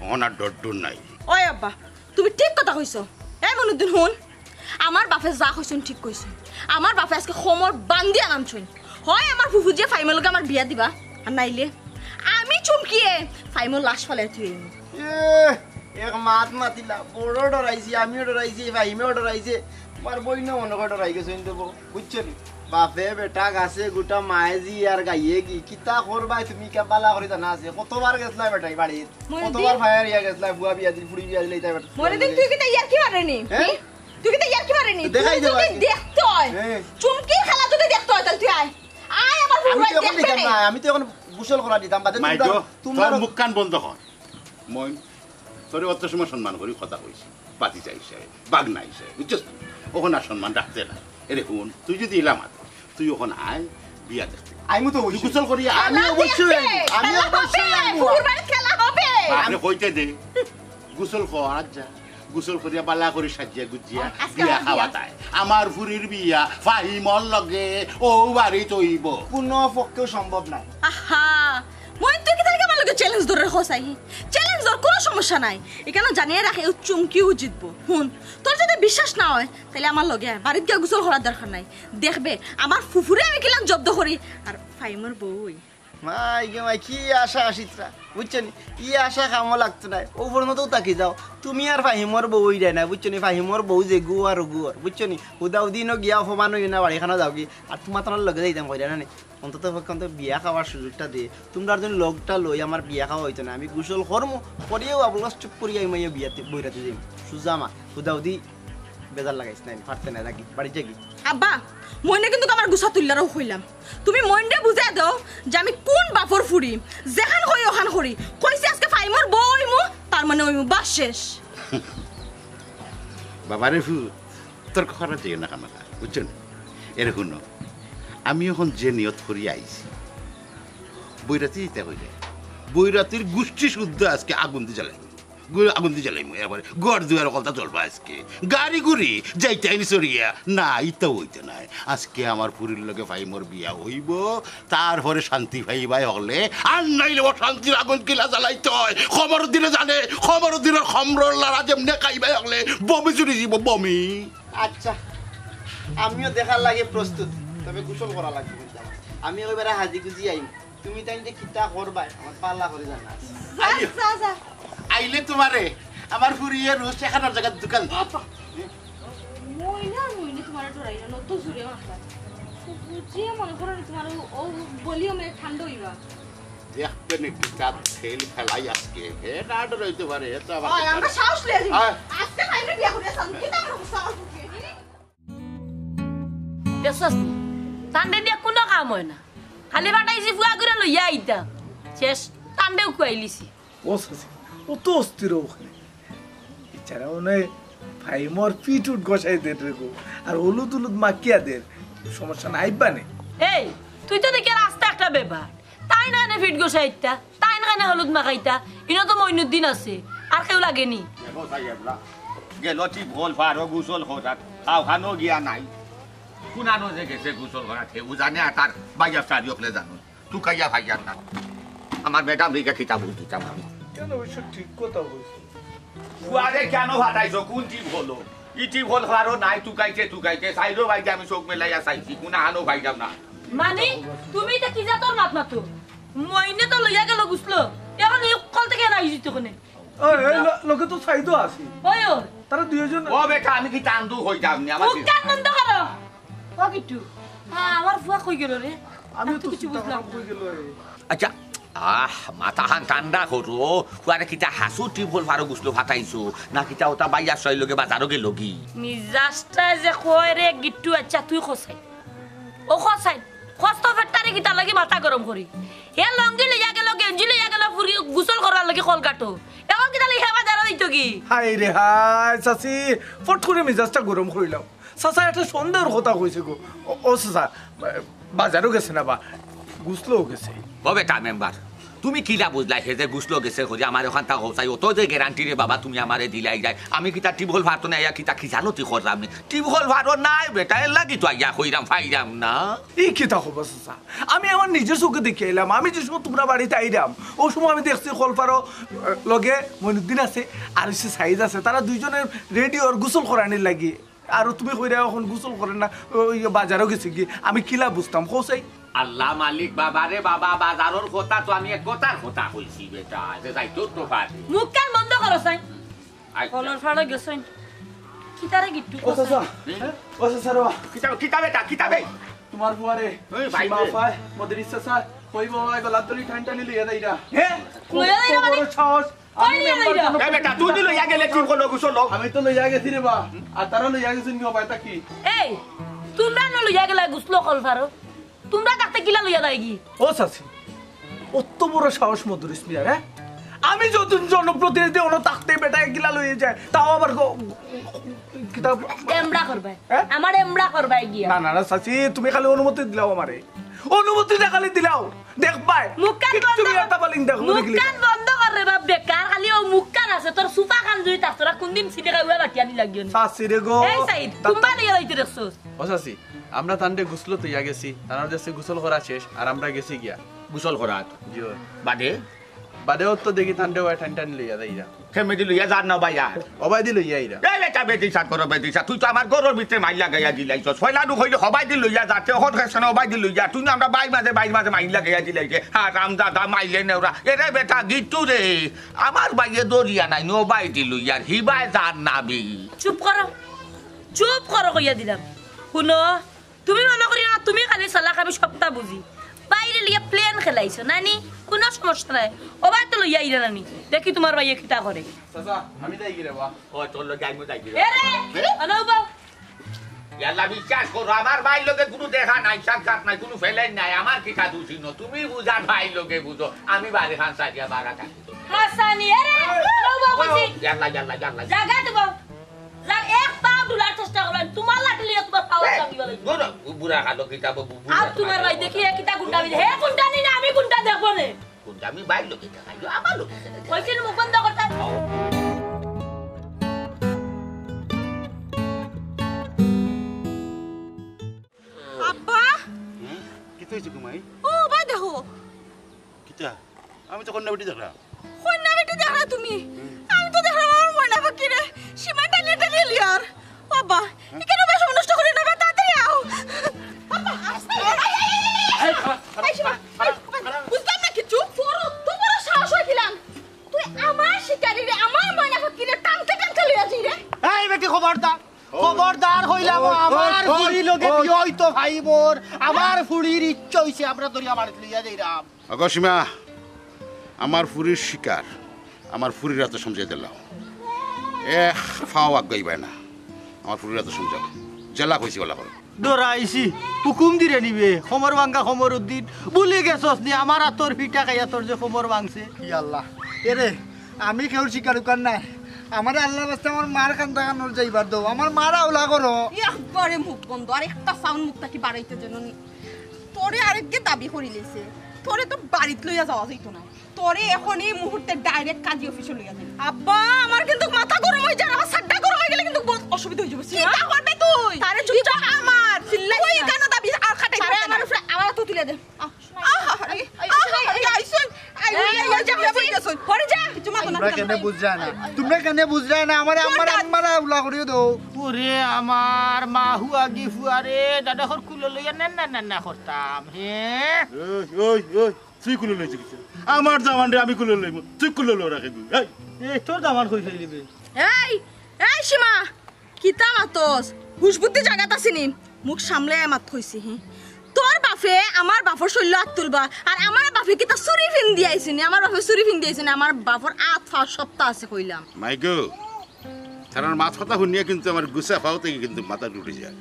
অখন আর ডর ডর নাই। ওই আব্বা, তুমি ঠিক কথা কইছো। এই মইনুদ্দিন হুন, আমার বাফে যা কইছইন ঠিক কইছইন। আমার বাফে আজকে কমর বান্দিয়া নামছইন। হয় আমার ফুফুজিয়ে ফাইমর লগে আমার বিয়া দিবা, আর নাইলে আমি চুমকিয়ে ফাইমর লাশ ফালাই থুই আইমু। এ, এক মাত মাতিলা, বড় ডরাইছি, আমিও ডরাইছি, ফাইমেও ডরাইছে, তুমার বইনও মনো কয় ডরাই গেছে, কিন্তু ব-, বুঝছো নি? বাফে বেটা গাছে গুটা মায়ে জি আর গাইয়ে গি, কিতা করবায় তুমি, কে বালা করি জানা আছে, কতবার গেছলায় বেটাই বাড়িত, মইনুদ্দিন। কতবার ফায়ার ইয়া গেছলায়, ফুয়া বিয়া দিল, ফুড়ি বিয়া দিল, ইতা বেটা। মইনুদ্দিন, তুই কিতা ইয়ার্কি মাররে নি? হ্যাঁ? হি? তুই কিতা ইয়ার্কি মাররে নি? দেখাই তুই দে যদি ভাই। দেখতে হয়, হ্যাঁ। চুমকির খেলা যদি দেখতে হয়, তাহলে তুই আয়। আয় আমার আমি তো অখন দেখতে না, আমি তো অখন গোসল করা দিতাম, বাদে মাই তোমরা, গো, তোমরা তোর মুখ কান বন্ধ কর। মইন, তোরে অত সময় সম্মান করি কথা কইছি, বাতিজা হিসাবে, বাগনা হিসাবে, বুঝছস নি? অখন আর সম্মান রাখতে না। এরে হুন, তুই যদি ইলা মাত, তুই অখন আয়, বিয়া দেখতে। আইমু তো তুই অবশ্যই। গোসল করি আয়। আমি খেলা অবশ্যই দেখতে, আইমু, আমি খেলা অবশ্যই হবে, আইমু। ফুফুর বাড়িত খেলা হবে। আপনি কইতে দে, গোসল কর, আচ্ছা। গোসল করিয়া বালা করি সাজিয়া গুজিয়া আজকে বিয়া আমার বিয়া। খাওয়াতায়। আমার ফুড়ির বিয়া ফাহিমর লগে অউ বাড়িত অইবো। কোনো পক্ষেও সম্ভব নায়। আহা, মইন তুই কিতা লাগি আমার লগে চ্যালেঞ্জ ধরে রাখো চাই। চ্যালেঞ্জ ধর, কোনো সমস্যা নাই। এখানে জানিয়ে রাখে, ও চুমকিও জিতবো। হুন, তোর যদি বিশ্বাস না হয়, তাহলে আমার লগে আয়। বাড়িত গিয়া গোসল করার দরকার নাই। দেখবে, আমার ফুফুরে আমি কিলান জব্দ করি, আর ফাইমর বউ ওই। মাই গো মাই, কি আশা আশিত্রা, বুঝছো নি? ই আশা কামো লাগতো না। ও পর্যন্ত তাকি যাও, তুমি আর ফাহিমর বউ ওই যায় না, বুঝছো নি? ফাহিমর বউ যে গুয়ার গুয়ার, বুঝছো নি? হুদাউদিনও গিয়া অপমান হইও না, বাড়িখানো যাও কি? আর তোমার তোমার লগে যাইতাম কইরা না নি? অন্তত পক্ষে অন্তত বিয়া খাওয়ার সুযোগটা দে। তোমরা একজন লোকটা লই আমার বিয়া খাওয়া হইতো না। আমি গোসল করমু, করিয়াও আবুল চুপ করিয়া আমি মাইয়া বিয়াতে বইরাতে যাই। সুজা আমার, হুদাউদি বেজার লাগাইস না, পারতে না, যাগি, বাড়ি যাগি। আব্বা, মইনে কিন্তু আমার গুছা তুললারও কইলাম। তুমি মইনরে বুঝাই দাও যে আমি কোন বাপর ফুড়ি, যেখান কই ওখান করি। কইছি আজকে ফাইমর বউ অইমু, তার মানে অইমু, বাস শেষ। বাবারে ফু, তর্ক করা যাইও না কামাকা, বুঝছো নি? এরে হুনো, আমি অখন যে নিয়ত করি আইছি, বৈরাতি দিতে কইলে, বৈরাতির গুষ্টি শুদ্ধ আজকে আগুন দি জ্বালাইমু। গু-, আগুন দি জ্বালাইমু, এরপরে ঘর দুয়ার অকলতা জ্বলবা আজকে। গাড়ি গুড়ি যাইতে আইনি সরিয়া, না, ইতা হইতে নাই। আজকে আমার ফুরির লগে ফাইমর বিয়া হইব, তারপরে শান্তি পাইবায় হকলে, আর নাইলে অশান্তির আগুন কিলা জ্বালাইতে হয়। খবর দিলে জানে, খবর দিলে খমরর লারা যেমনে খাইবায় হকলে, বমি চুরি দিব, বমি। আচ্ছা, আমিও দেখার লাগে প্রস্তুত, তবে গোসল করা লাগবে কিন্তু আমার। আমি ওইবারে হাজি গুজি আইম, তুমি তাই যে কিতা করবায়, আমার পাল্লা করে জানা আছে। যা, আইও। যা, যা। আইলে তোমারে আমার ফুরিয়ে রোজ এখানোর জায়গার দোকান। আপা, মইনা, মইনা তোমার ডরাই না, নতুন জুড়ে মাথা। বুঝিয়ে মনে করো নি তোমার ও, ও ভলিউমে ঠান্ডা হইবা। দেখবেন একটু চাপ খেল খেলাই আজকে। হে না ডরাইতে পারে, হে তো আবার ওই, আমরা সাহস লিয়ে যাই। হ্যাঁ। আজকে খাইলে বিয়া করে সামনে, কিন্তু আমরা সাহস লিয়ে যাই। দেখছস নি? তানরে দিয়া কুনু কাম অয় না। খালি পাঠাইছি ফুয়া করে লইয়া আইতা। শেষ, তানরেও খুয়াইলিছি। ও চাচি, ও তো অস্থির ওখানে। এছাড়া মনে হয় ফাইমর পিঠ উঠ ঘষাই দের রে গো। আর হলুদ হলুদ মাখিয়া দের। সমস্যা নাই বানে। এই, তুই তো দেখি রাস্তা একটা ব্যাপার। তাইন এনে পিঠ ঘষাইতা, তাইন এনে হলুদ মাখাইতা, ইনো তো মইনুদ্দিন আছে, আর কেউ লাগেনি। দেখো সাহেব না, গেল টিপ হল ফারো গোসল করাত, খাও খানো গিয়া নাই। কুনানো যে গেছে গোসল করাত, হে ও জানে আর তার বাইয়া চারি অকলে জানো। তুকাইয়া ভাইয়ার না। আমার ম্যাডাম রিকা কিতা বুঝ দিতাম আমি। কেন অবশ্য ঠিক কথা কইছো। ফুয়ারে কেন ফাটাইছো? কোন টিপ হলো? ই টিপ হল ফারো নাই তুকাইতে তুকাইতে। সাইডো বাইতে আমি চোখ মেলাইয়া চাইছি, কুনানো পাইলাম না। মানে, তুমি ইতা কি জাতর মাত মাতো? মইনে তো লইয়া গেল গুছলো, এখন এই কল থেকে না আইছি তো কোনে? ওই, এই লো-, লোকে তো সাইডো আছি। ওই, ওই। তারা দুইজন। ও বেটা, আমি কি টান্দু হইতাম নি? আমার মুখ কান বন্ধ করো। ও কিট্টু, হ্যাঁ, আমার ফুয়া কই গেল রে? আমি আমি তো তো কিছু চিন্তা বুঝলাম করলাম না। কই গেল রে? আচ্ছা, আহ, মাথাখান ঠান্ডা করো। ফুয়ারে কিতা হাসু টিপ হল ফারো গুছলো ফাটাইছো? না কিতা ওটা বাইয়া সই লগে বাজারও গেল কি? মিজাজটা যে কয় রে গিট্টু, আচ্ছা তুই খসাই। ও খসাই, খস্ত ফেট্টারে কিতা লাগি মাথা গরম করি? হে লঙ্গি লইয়া গেল, গেঞ্জি লইয়া গেল, ফুরি গোসল করার লাগি কলকাটো। এখন কিতা লাগি হে বাজারও দিত কি? হায় রে হায়, চাচি, ফট করে মিজাজটা গরম করিলাম। চাচা একটা সন্দেহর কথা কইছে গো। ও, ও চাচা, বা-, বাজারও গেছে না বা, গুছলও গেছে। ও বেটা মেম্বার, তুমি কিলা বুঝলাই হে যে গুছলও গেছে করি আমার ওখান তা হোসাই? অত যে গ্যারান্টি রে বাবা তুমি আমারে দিলাই যায়, আমি কিতা টিবল ফারতো না, ইয়া কিতা খিজালতি করলাম নি? টিবল ফারো নাই বেটা, এর লাগি তো আইয়া কইরাম, ফাইরাম না। এই কিতা খবর চাচা? আমি আমার নিজের চোখে দেখে এলাম, আমি যে সময় তোমরা বাড়িতে আইরাম, ও সময় আমি দেখছি কলফারো, আহ, লগে মইনুদ্দিন আছে, আর হচ্ছে সাইদ আছে, তারা দুইজনের রেডি ওর গোসল করানির লাগি। আর তুমি কইরা এখন গোসল করেন না, ওই বাজারও গেছে কি, আমি কিলা বুঝতাম, কও চাই? আল্লাহ মালিক, বাবা রে বাবা, বাজারর কথা তো আমি এক কথার কথা কইছি বেটা, যে যাইতো তো পারে। মুখ কান বন্ধ করো চাই। আচ্ছা। কলর ফাড়ো গেছইন। কিতারে গিট্টু ও চাচা, কথা? হুম? ও চাচা রে বা। কিতা, কিতা বেটা, কিতা বে? তোমার ফুয়ারে, ওই ভাই সীমা রে। আফায়, মদের ইচ্ছা স্যার, ওই বাবা গলার দড়ি টান টানি লইয়া দেইরা। হে? লইয়া দেইরা কত মানে? বড় সাহস। আমি কই নিয়ে মেম্বার যাইরা? কোনো এ বেটা, তুই তো লইয়া গেলে টিপ হলো, গোসল হলো। আমি তো লইয়া গেছি রে বা। আর তারা লইয়া গেছেন কি হবায় তা কি? এই, তোমরা না লইয়া গেলা গোসল কলফারো? তোমরা থাকতে কিলা লইয়া যায়গি? ও চাচি, অত বড় সাহস মদরিস মিয়ার, হ্যাঁ? আমি যতদিন জনপ্রতিনিধি অনো থাকতে বেটা কিলা লইয়া যায়, তাও আবার গ-, কিতা এমড়া করবায়। হ্যাঁ? আমার এমড়া করবায় গিয়া। না, না, না, চাচি, তুমি খালি অনুমতি দিলাও আমারে। অনুমতি না খালি দিলাও। দেখবায়। মুখ কান কিচ্ছু বন্ধ বিয়া কর। তাবালিং দেখো মুখ দেখিলি। কান বন্ধ কর রে বাপ বেকার। খালি ও মুখ কান আছে, তোর সুপা কান যদি থাকতো, তোরা কোনদিন সিটে খাইয়া বাটি আনি লাগিও নি। চাচি রে গো। এই সাইদ, তা-, কুম্বা লইয়া যাইতে দেখছস? ও চাচি, আমরা তানরে গোসলো তো ইয়া গেছি, তানার দেশে গোসল করা শেষ, আর আমরা গেছি গিয়া। গোসল করাত? জি অয়। বাদে? বাদে অত দেখি তানরে ওবায় টানি টানি লইয়া যাইরা। কেমনে দি লইয়া যার না ওবায় আর? ওবায়দি লইয়া আইরা। এই বেটা বেদিশা করো বেদিশা, তুই তো আমার ঘরর ভিতরে মাইর লাগাইয়া দিলাইছস। পয়লা নু কইলে হবায়দি লইয়া যার, তে অখন কেনে ওবায়দি লইয়া যার। তুই না আমরার বাড়ির মাঝে, বাড়ির মাঝে মাইর লাগাইয়া দিলাইছে। হারামজাদা মাইলে নেওরা। এরে বেটা গিট্টু রে, আমার ভাইয়ে ধরিয়া নাই, ওবায়দি লইয়া যার, হিবায় যার না বি। চুপ করো, চুপ করো কইয়া দিলাম। হুনো, তুমি মনো করিও না, তুমি খালি চালাক, আমি সবটা বুঝি। বাইরে লইয়া plan খেলাইছো, নানি? কুনু সমস্যা নাই। ওবায় তো লইয়া আইরা নানি। দেখি তুমার ভাইয়ে কিতা করে। চাচা, আমি যাইগি রে বা। ও, তোর লগে আমিও যাইগি রে। এ রে, আনো বা। ইয়াল্লা, বিশ্বাস করো, আমার ভাইর লগে কুনু দেখা নাই, সাক্ষাৎ নাই, কুনু feeling নাই। আমার কিতা দুষি ন? তুমি বুঝার ভাইর লগে বুঝো। আমি বাড়িখান ছাড়িয়া বারা থাকি তো। হাসানি, এ রে, আনো বা কইছি। ইয়াল্লা, ইয়াল্লা, ইয়াল্লা। জাগা তো বা। যার এক পাও তুলার চেষ্টা করবেন, তুমার লাঠি লইয়া তুমার পাও ভাঙিবা লাগি। বুড়া, বুড়া কালো কিতা বু-, বুড়া আর তুমার ভাই দেখি, হে কিতা গুন্ডা বিলে, হে গুন্ডা নি না, আমি গুন্ডা দেখবো নে। গুন্ডা আমি বাইর লোকে দেখাইলো, আমার লোকে দেখাইলো। কইছেন মুখ বন্ধ করতে। আব্বা। হুম? কিতা অইছে গো মাই? ও, ওবায় দেখো। কিতা? আমি তো কন্যা বেটি দেখলাম। কন্যা বেটি দেখলা তুমি? আমি তো দেখলাম আমার ময়না পাখিরে সীমায় টানিয়া টানিয়া লিয়ার। ও আব্বা, ইখানো বেশ নষ্ট করি না, তাড়াতাড়ি আও। আব্বা, আস্তে। এই, এই, এই, এই, সীমা, এই, বুঝলাম না কিচ্ছু। তোর অত বড় সাহস অইছিলাম। তুই আমার শিকারিরে, আমার ময়না পাখিরে টানতে টানতে লইয়া যাইরে। এই বেটি, খবরদার। খবরদার কইলাম, ওই, ওই, আমার ওই, ফুড়ির লগে ওই। বিয়া অইতো ভাই মোর। আমার ফুড়ির ইচ্ছা অইছে, আমরা ধরিয়া বাড়িত লইয়া যাইরাম। ওগো সীমা, আমার ফুড়ির শিকার, আমার ফুড়ির আতো সমঝাই দিলাও। এক পাও আগাইবায় না, আমার ফুড়ির আতো সমঝাও। যেলা কইছি ওলা করো। ডরাইছি, হুকুম দিরে নিবে, কমর ভাঙ্গা কমরুদ্দিন। ভুলি গেছস নি, আমার আতর পিঠা খাইয়া তোর যে কমর ভাঙছে। ই আল্লাহ, এরে, আমি কেউর শিকার উকার নায়। আমারে আল্লাহর ওয়াস্তে আমার মার কান্দা কানোর যাইবার দেও, আমার মার আওলা করো। একবারে মুখ বন্ধ, আর একটা sound মুখ থাকি বাড়াইতে যেন নি। তোরে আরেকগে দাবি করি লইছে, তোরে তো বাড়িত লইয়া যাওয়া যাইতো না, তোরে এখন এই মুহূর্তে direct কাজী অফিসো লইয়া যাই। আব্বা, আমার কিন্তু মাথা গরম অই যায়, আমার সাড্ডা গরম অই গেলে কিন্তু বহুত অসুবিধা অই যাইবো। চিন্তা করবে তুই। তারে চুপচাপ আমার চিল্লাই ওই না। গানো দাবি আর খাটাই তারে পারবে আমার না। উপরে, আমার তো তুলে দে। আহ, আহ, আরে, এই, আহ, এই, আরে, এই, আইসুন। আই, এই, ওই, ওই, ওই, ওই, যা, ওই, যা। পড়ে যা। কিছু মাথা না, তোমরা কিছু কেনে না। বুঝ যায় না? তোমরা কেনে বুঝ যায় না? আমারে, আমারে, কোনটা? আমারে উলা করিও দেও। ওরে আমার মা হুয়া গি ফুয়া রে, দাদা হর কুলো লইয়া না, না, না, না করতাম, হে? ওই, ওই, ওই, তুই কুলো লইছিস কিতা? আমার জামানরে আমি কুলো লইমু, তুই কুলো লই রাখে গু। এই। এই, তোর জামান কই ফেলিবে? এই, এই সীমা, কিতা মাতস? হুশ বুদ্ধি জাগাত আছে নি? মুখ সামলাইয়া মাত কইছি, হি। তোর বাফে আমার বাফর শৈল্য আত তুলবা, আর আমার বাফে কিতা চুরি ফিন্দি আইছে নি? আমার বাফে চুরি ফিন্দি আইছে নি? আমার বাফর আত ফাও সবতা আছে কইলাম। মাইগো, তারার মাত কথা হুনিয়া কিন্তু আমার গুছা ফাও থাকি কিন্তু মাথা উঠি যায়।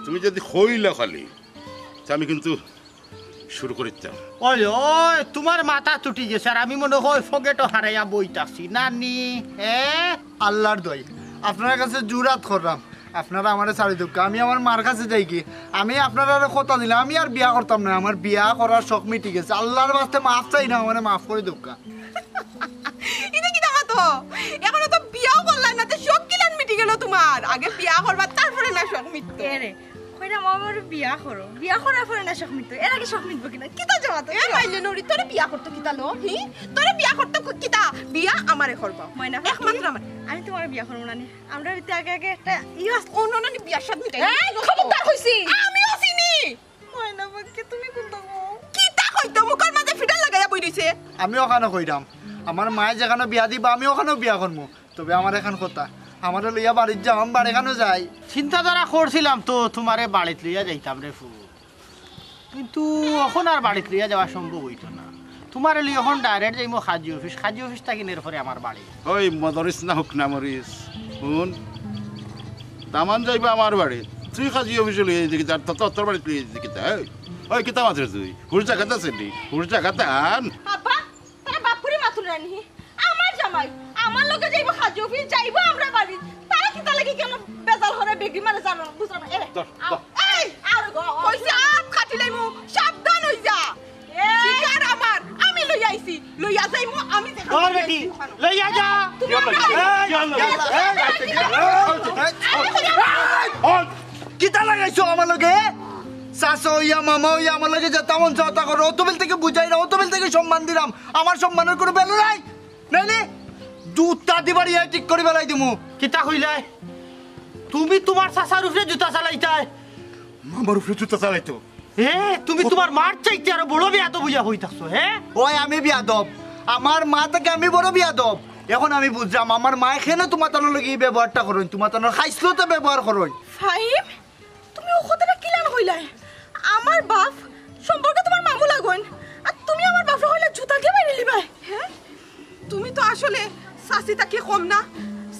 তুমি যদি কইলা খালি, তে আমি কিন্তু শুরু করিতাম। ওই, ওই, তুমার মাথা তুটি গেছে, আর আমি মনে হয় ফকেটো হারাইয়া বই থাকছি। নানি, হ্যাঁ? আল্লাহর দোয়াই, আপনার কাছে জুরাত করলাম, আপনারা আমারে ছাড়ি দেউক্কা, আমি আমার মার কাছে যাইগি। আমি আপনারারে কথা দিলাম, আমি আর বিয়া করতাম না, আমার বিয়া করার শখ মিটি গেছে। আল্লাহর ওয়াস্তে মাফ চাইলাম, আমারে মাফ করি দেউক্কা। ইতা কিতা মাতো? এখনো তো বিয়াও করলায় না, তে শখ কিলান মিটি গেল তুমার? আগে বিয়া করবা, তারপরে না শখ মিটতো। এরে, কইরাম, "আমার বিয়া করো, বিয়া করার পরে না শখ মিটতো, এর আগে শখ মিটবো কিনা?" কিতা জবাব তো? এ মাইলে নড়ি, তোরে বিয়া করতো কিতা লো? হি? তোরে বিয়া করতো কিতা? বিয়া আমারে করবা। ময়না পাখি, একমাত্র আমার। আমি তুমারে বিয়া করমু না নি। আমরা হইতে আগে আগে একটা ইয়ে আস-, অন্য নানি বিয়ার সাথে মিটাই। এই, খবরদার কইছি। আমিও চিনি। ময়না পাখি, তুমি কোনটা কও? কিতা কইতো? মুখর মাঝে ফিডার লাগাইয়া বই রইছে। আমি অখানো কইরাম, আমার মায়ে যেখানো বিয়া দিবা, আমি অখানো বিয়া করমু। তবে আমার এখান কথা, আমারে লইয়া বাড়িত যাও, আমি বাড়ি খানো যাই। চিন্তাধারা করছিলাম তো তুমারে বাড়িত লইয়া যাইতাম রে ফু, কিন্তু অখন আর বাড়িত লইয়া যাওয়া সম্ভব অইতো না। তুমারে লইয়া অখন direct যাইমু কাজী অফিস, কাজী অফিস থাকি এর পরে আমার বাড়ি। ওই মদরিস না হুক না মরিস, হুন, দামান যাইবা আমার বাড়ি, তুই কাজী অফিসো লইয়া যাইতে কিতা, তোর, তোর বাড়িত লইয়া যাইতে কিতা, এই? ওই কিতা মাতরে তুই? হুশ জাগাত আছে নি? হুশ জাগাত আন। আব্বা, তারা বাপ করে মাতুল রানী। আমার জামাই, আমার লগে যাইবো কাজী অফিস, যাইবো আমরা বাড়ি। তারা কিতা লাগি কেনে বেজাল করে বেগি মারে জানো, বুঝো না? এ, ধর, আও। ধর। এই, আর গো, কইছি আত কাটি লাইমু, সাবধান অই যা। এই। শিকার আমার, আমি লই আইছি, লইয়া যাইমু, আমি যে ধর বেটি, লইয়া যা। তুমি কি হলো? এই, কি হলো? এই, এই, এই, এই, এই, কিতা লাগাইছো আমার লগে? চাচা অইয়া, মামা অইয়া আমার লগে যেতা মন চায় অতা করো। অত বেল থাকি বুঝাইরাম, অত বেল থাকি সম্মান দিরাম। আমার সম্মানর কুনু value নাই। নাই নি? জুতা দিবার ইয়া ঠিক করি ফালাই দিমু। কিতা কইলায়? তুমি তুমার চাচার উপরে জুতা চালাইতায়? মামার উপরে জুতা চালাইতো? এ, তুমি তুমার মার চাইতে আরো বড় বেয়াদব অইয়া বই থাকছো, হে? অয় আমি বেয়াদব। আমার মা থাকি আমি বড় বেয়াদব। অখন আমি বুঝরাম আমার মায় কেনে তুমার তানর লগে ই ব্যবহারটা করইন, তুমার তানর খাইছলতে ব্যবহার করইন। ফাহিম, তুমি অউ কথাটা কিলান কইলায়? আমার বাপ সম্পর্কে তুমার মামু লাগইন, আর তুমি আমার বাপরে কইলায় জুতা দিয়া বাইড়াইলিবায়, হে? তুমি তো আসলে চাচি থাকি কম না,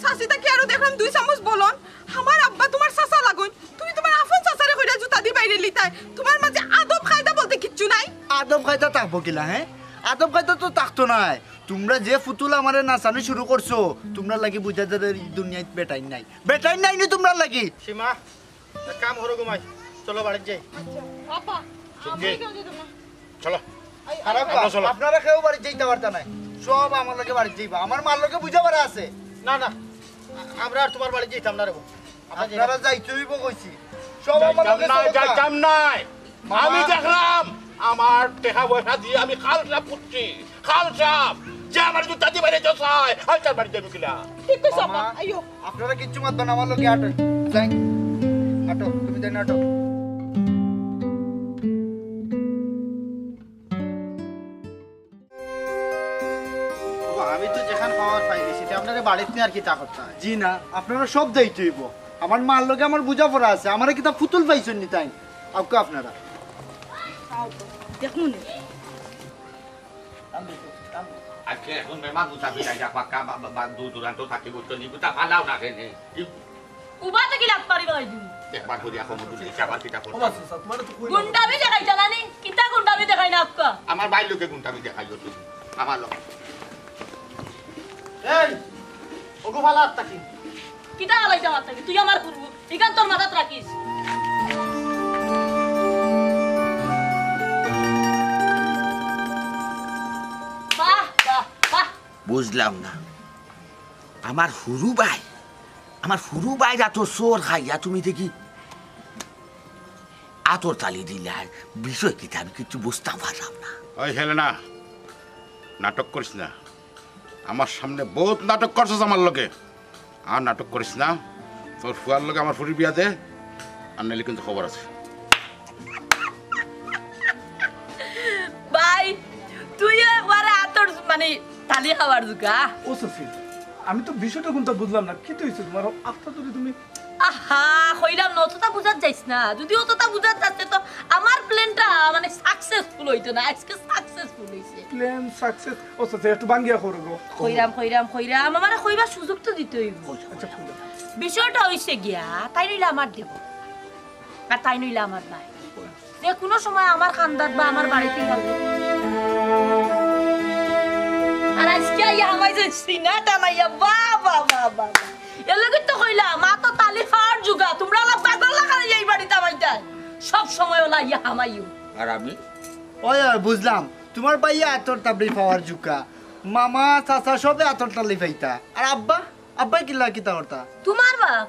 চাচি থাকি আরো দেখরাম দুই চামচ বলদ। আমার আব্বা তুমার চাচা লাগইন, তুমি তুমার আপন চাচারে কইরায় জুতা দি বাইড়াইলিতায়। তুমার মাঝে আদব কায়দা বলতে কিচ্ছু নাই। আদব কায়দা থাকবো কিলা, হে? আদব কায়দা তো থাকতো নায়। তুমরা যে ফুতুল আমারে নাচানি শুরু করছো, তুমরার লাগি বুঝা যার ই দুনিয়াত বেটাইন নাই। বেটাইন নাই নি তুমরার লাগি। সীমা, এক কাম করো গো মাই, চলো বাড়িত যাই। আব্বা, চুপ আমি কি? কেউ যেতাম না। চলো। আব্বা, চলো। আপনারা কেউ বাড়িত যাইতা পারতা নায়, সব আমার লগে বাড়িত যাইবা, আমার মার লগে বুঝা পড়া আছে। না, না, আমরা আর তুমার বাড়িত যাইতাম না রে বো। আপনারা যাইতে অইবো কইছি, সব আমার লগে যাইতাম নায়। আমি দেখরাম, আমার টেকা পয়সা দি আমি খাল সাফ করছি, খাল সাফ। যে আমার জুতা দি বাইড়াইতো চায়, আমি তার বাড়িত যাইমু কিলা? ঠিক কইছো আব্বা, আইও। আপনারা কিচ্ছু মাতবা না, আমার লগে আটো। যাই। আটো, তুমি দেন আটো। ওবা, আমি তো যেখান পাওয়ার পাই গেছি, তে আপনারে বাড়িত নিয়া আর কিতা করতাম? জি না, আপনারা সব যাইতে অইবো। আমার মার লগে আমার বুঝা পড়া আছে, আমারে কিতা ফুতুল পাইছইন নি তাইন? আউক্কা আপনারা। দেখমু নে। আজকে এখন মেহমান মুসাফির আইয়া পাক্কা বা, বা, বা, দূর দূরান্ত থাকি বুঝছো নি, গুতা ফালাও না কেনে? উবা থাকি লাত মারি বালাই দিমু। একবার করিয়া কমু তুলি, আবার কিতা করতাম? গুন্ডামি দেখাইতা না নি? কিতা গুন্ডামি দেখাই না আউক্কা? আমার বাইর লগে গুন্ডামি দেখাইও তুমি, আমার লগে। এই, ওগো ফালা আত্তা কি? কিতা ফালাইতাম আত্তা কি? তুই আমার হুরু, ইখান তোর মাথাত রাখিস। বাহ, বাহ, বাহ। বুঝলাম না, আমার হুরু ভাই, আমার হুরু ভাইর আতর চোর খাইয়া তুমি দেখি আতর তালি দিলায়, বিষয় কিতা আমি কিচ্ছু বুঝতাম পারলাম না। ওই হেলেনা, নাটক করিস না। আমার সামনে বউত নাটক করছস আমার লগে। আর নাটক করিস না। তোর ফুয়ার লগে আমার ফুরির বিয়া দে, আর নাইলে কিন্তু খবর আছে। ভাই, তুইও একবারে আতর মানে তালি খাওয়ার জুকা। ও চাচি, আমি তো বিষয়টা কুনতা বুঝলাম না। কিতা অইছে তুমার? আত্তা যদি তুমি আহা, কইলাম না, অততা বুঝাত যাইস না। যদি অততা বুঝাত যাস, তে তো আমার plan টা মানে successful অইতো না। আজকে successful অইছে। Plan success? ও চাচি, একটু ভাঙ্গিয়া কও গো। কইরাম, কইরাম, কইরাম। আমারে কইবার সুযোগ তো দিতে অইবো। আচ্ছা, কইরাম। বিষয়টা অইছে গিয়া, তাইন অইলা আমার দেবর। আর তাইন অইলা আমার ভাই। যে কুনু সময় আমার কান্দাত বা আমার বাড়িত থাকবো। আর আজকে আইয়া হামাইছে সিনা টানাইয়া, বাহ, বাহ, বাহ, বাহ, বাহ। এর লাগি তো কইলাম, মা তো তালি খাওয়ার জুগা, তুমরা অলা পাগল লাখান অইয়া ই বাড়িত হামাইতায়। সব সময় অলা আইয়া হামাইও। আর আমি? ওই, ওই, বুঝলাম। তুমার ভাইয়ে আতর তাবড়ি পাওয়ার জুকা। মামা, চাচা সবে আতর তালি পাইতা। আর আব্বা? আব্বায় কিলা কিতা করতা? তুমার বাপ?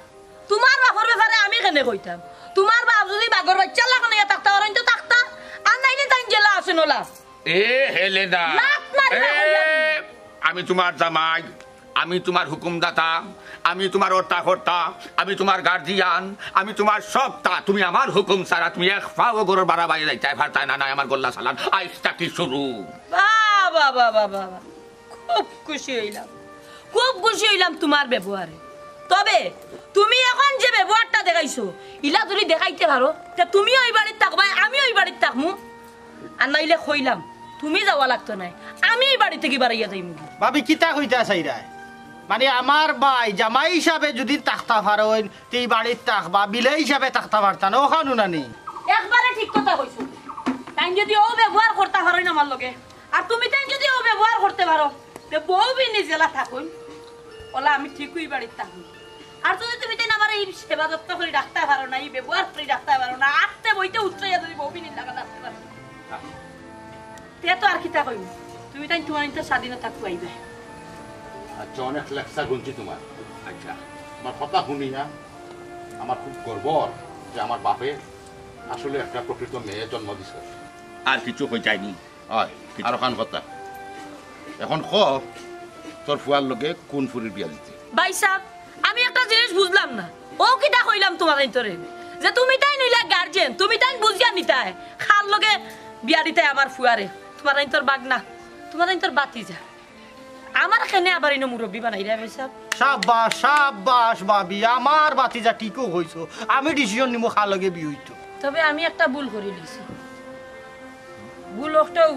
তুমার বাপর ব্যাপারে আমি কেনে কইতাম? তুমার বাপ যদি বাঘর বাইচ্চার লাখান অইয়া থাকতা, অরাইন তো থাকতা। আর নাইলে তাইন জেলা আছইন অলা। এ হেলেনা। লাত মারি না এ, কইলাম। আমি তুমার জামাই, আমি তুমার হুকুমদাতা, আমি তুমার অর্তা কর্তা, আমি তুমার গার্জিয়ান, আমি তুমার সবতা। তুমি আমার হুকুম ছাড়া তুমি এক পাও ঘরর বারা বাইরে যাইতায় পারতায় না, নায় আমার গল্লা চালান। আইজ থাকি শুরু। বাহ, বাহ, বাহ, বাহ, বাহ, বাহ। খুব খুশি অইলাম, খুব খুশি অইলাম তুমার ব্যবহারে। তবে তুমি অখন যে ব্যবহারটা দেখাইছো, ইলা যদি দেখাইতে পারো, তে তুমিও ই বাড়িত থাকবায়, আমিও ই বাড়িত থাকমু। আর নাইলে কইলাম, তুমি যাওয়া লাগতো নায়, আমি ই বাড়ি থাকি বারাইয়া যাইমু। ভাবি, কিতা কইতা চাইরায়? মানে, আমার ভাই জামাই হিসাবে যদি থাকতা পারইন, তে ই বাড়িত থাকবা, বিলাই হিসাবে থাকতা পারতা না, অখানউ নানি? একবারে ঠিক কথা কইছো। তাইন যদি অউ ব্যবহার করতা পারইন আমার লগে, আর তুমি তাইন যদি অউ ব্যবহার করতে পারো, তে বউ বিনি যেলা থাকইন, অলা আমি ঠিকউ ই বাড়িত থাকমু। আর যদি তুমি তাইন আমারে ই সেবা যত্ন করি রাখতা পারো না, ই ব্যবহার করি রাখতা পারো না, আটতে বইতে উচ্চাইয়া যদি বউ বিনির লাখান রাখতে পারো না, তে তো আর কিতা কইমু, তুমি তাইন তুমার ইনতা স্বাধীনতা খুয়াইবায়। আচ্ছা, অনেক lecture হুনছি তুমার। আচ্ছা, তুমার কথা হুনিয়া আমার খুব গর্ব অর যে আমার বাপে আসলে একটা প্রকৃত মেয়ে জন্ম দিছে। আর কিছু কইতায় নি? অয়, আর অখান কথা। এখন ক, তোর ফুয়ার লগে কুন ফুরির বিয়া দিতে? ভাইসাব, আমি একটা জিনিস বুঝলাম না। অউ কিতা কইলাম তুমার আইন্তরে? যে তুমি তাইন অইলা গার্জিয়ান, তুমি তাইন বুঝিয়া নিতায়। কার লগে বিয়া দিতায় আমার ফুয়ারে? তুমার আইন্তর বাগনা, তুমার আইন্তর বাতিজা। আমারে কেনে আবার ইনো মুরব্বি বানাইরায় ভাইসাব? সাব্বাস, সাব্বাস ভাবি, আমার বাতিজা ঠিকউ কইছো। আমি ডিসিশন নিমু কার লগে বিয়া অইতো। তবে আমি একটা ভুল করিলিছি। ভুল অকটাউ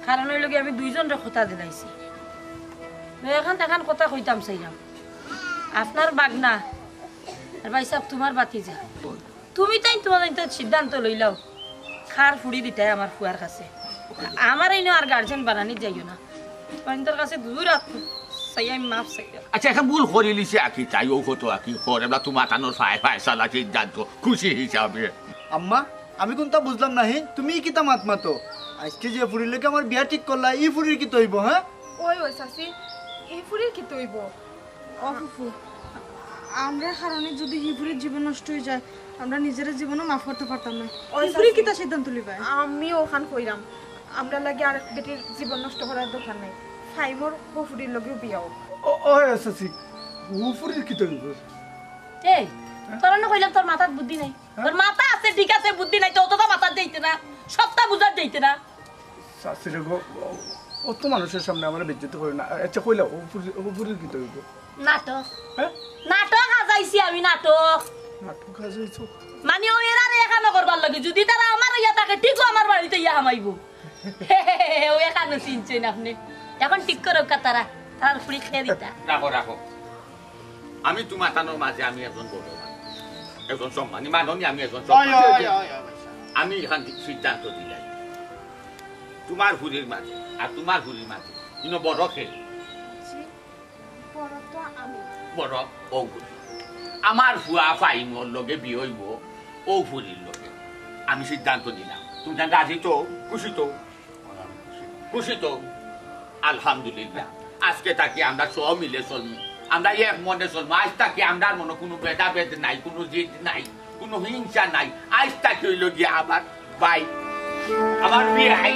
কারণ অইলোগি আমি দুইজনরে কথা দিলাইছি। অখন এখান কথা কইতাম চাইরাম। আপনার বাগনা, আর ভাইসাব তুমার বাতিজা। তুমি তাইন তুমার তাইন তো সিদ্ধান্ত লইলাও। কার ফুরি দিতায় আমার ফুয়ার কাছে। আমারে ইনো আর গার্জিয়ান বানানি যাইও না। তুমার তাইন্তর কাছে দুই আত চাই আমি মাফ চাইরাম। আচ্ছা, এখন ভুল করিলিছি আকি, তাই অউ কত আকি কর, এবার তুমার তানোর ফায় ফায়সালা সিদ্ধান্ত খুশি হিসাবে। আম্মা, আমি কুনতা বুঝলাম না হি, তুমি ই কিতা মাত মাতো? আইজকে যে ফুরির লগে আমার বিয়া ঠিক করলা, ই ফুরির কিতা অইবো, হ্যাঁ? ওই, ওই চাচি, ই ফুরির কিতা অইবো? ও ফুফু, আমরার কারণে যুদি হি ফুরির জীবন নষ্ট অইযায়, আমরা নিজেরা জীবনও মাফ করতাম পারতাম নায়। ওই হি ফুরি চাচি, কিতা সিদ্ধান্ত লিবায়? আমিও অখান কইরাম, আমরার লাগি আরেক বেটির জীবন নষ্ট করার দরকার নাই। ফাইমর হউ ফুরির লগেউ বিয়া অউক। ও, ও, চাচি, হউ ফুরির কিতা অইবো? এই, তোরে না কইলাম তোর মাথাত বুদ্ধি নাই। তোর মাথা আছে, ঠিক আছে, বুদ্ধি নাই, তো অততা মাথাত যাইতে না, সবটা বুঝাত যাইতে না। চাচিরে গো, অত মানুষর সামনে আমারে বেইজ্জতি করিও না। আচ্ছা, কইলাও, হউ ফুরির কিতা অইবো? নাটক। হ্যাঁ? নাটক হাজাইছি আমি, নাটক। নাটক হাজাইছো? মানে, অউ এরারে এখানো করবার লাগি, যুদি তারা আমার অইয়া থাকে, ঠিকউ আমার বাড়িত ইয়া হামাইবো। অউ এখানো চিনছইন আপনে। এখন ঠিক করউক্কা তারা, তারার ফুরি খেয়ে দিতা। রাখো, রাখো। আমি তুমার তানোর মাঝে আমি একজন বড় মানুষ, একজন সম্মানী মানুষ, আমি একজন সম্মানী। আমি এখান সিদ্ধান্ত দিলাই, তুমার ফুরির মাঝে আর তুমার ফুরির মাঝে ইনো বড় কে? জি, বড় তো আমি। বড় অউ ফুরি। আমার ফুয়া ফাইমর লগে বিয়া অইবো অউ ফুরির লগে। আমি সিদ্ধান্ত নিলাম, তুমি তাইন রাজি তো, খুশি তো? খুশি তো? আলহামদুলিল্লাহ। আইজকে থাকি আমরা সব মিলে চলমু, আমরা এক মনে চলমু। আইজ থাকি আমরার মনো কুনু ভেদাভেদ নাই, কুনু জিদ নাই, কুনু হিংসা নাই। আইজ থাকি অইলো গিয়া আবার ভাই, আবার বিয়াই।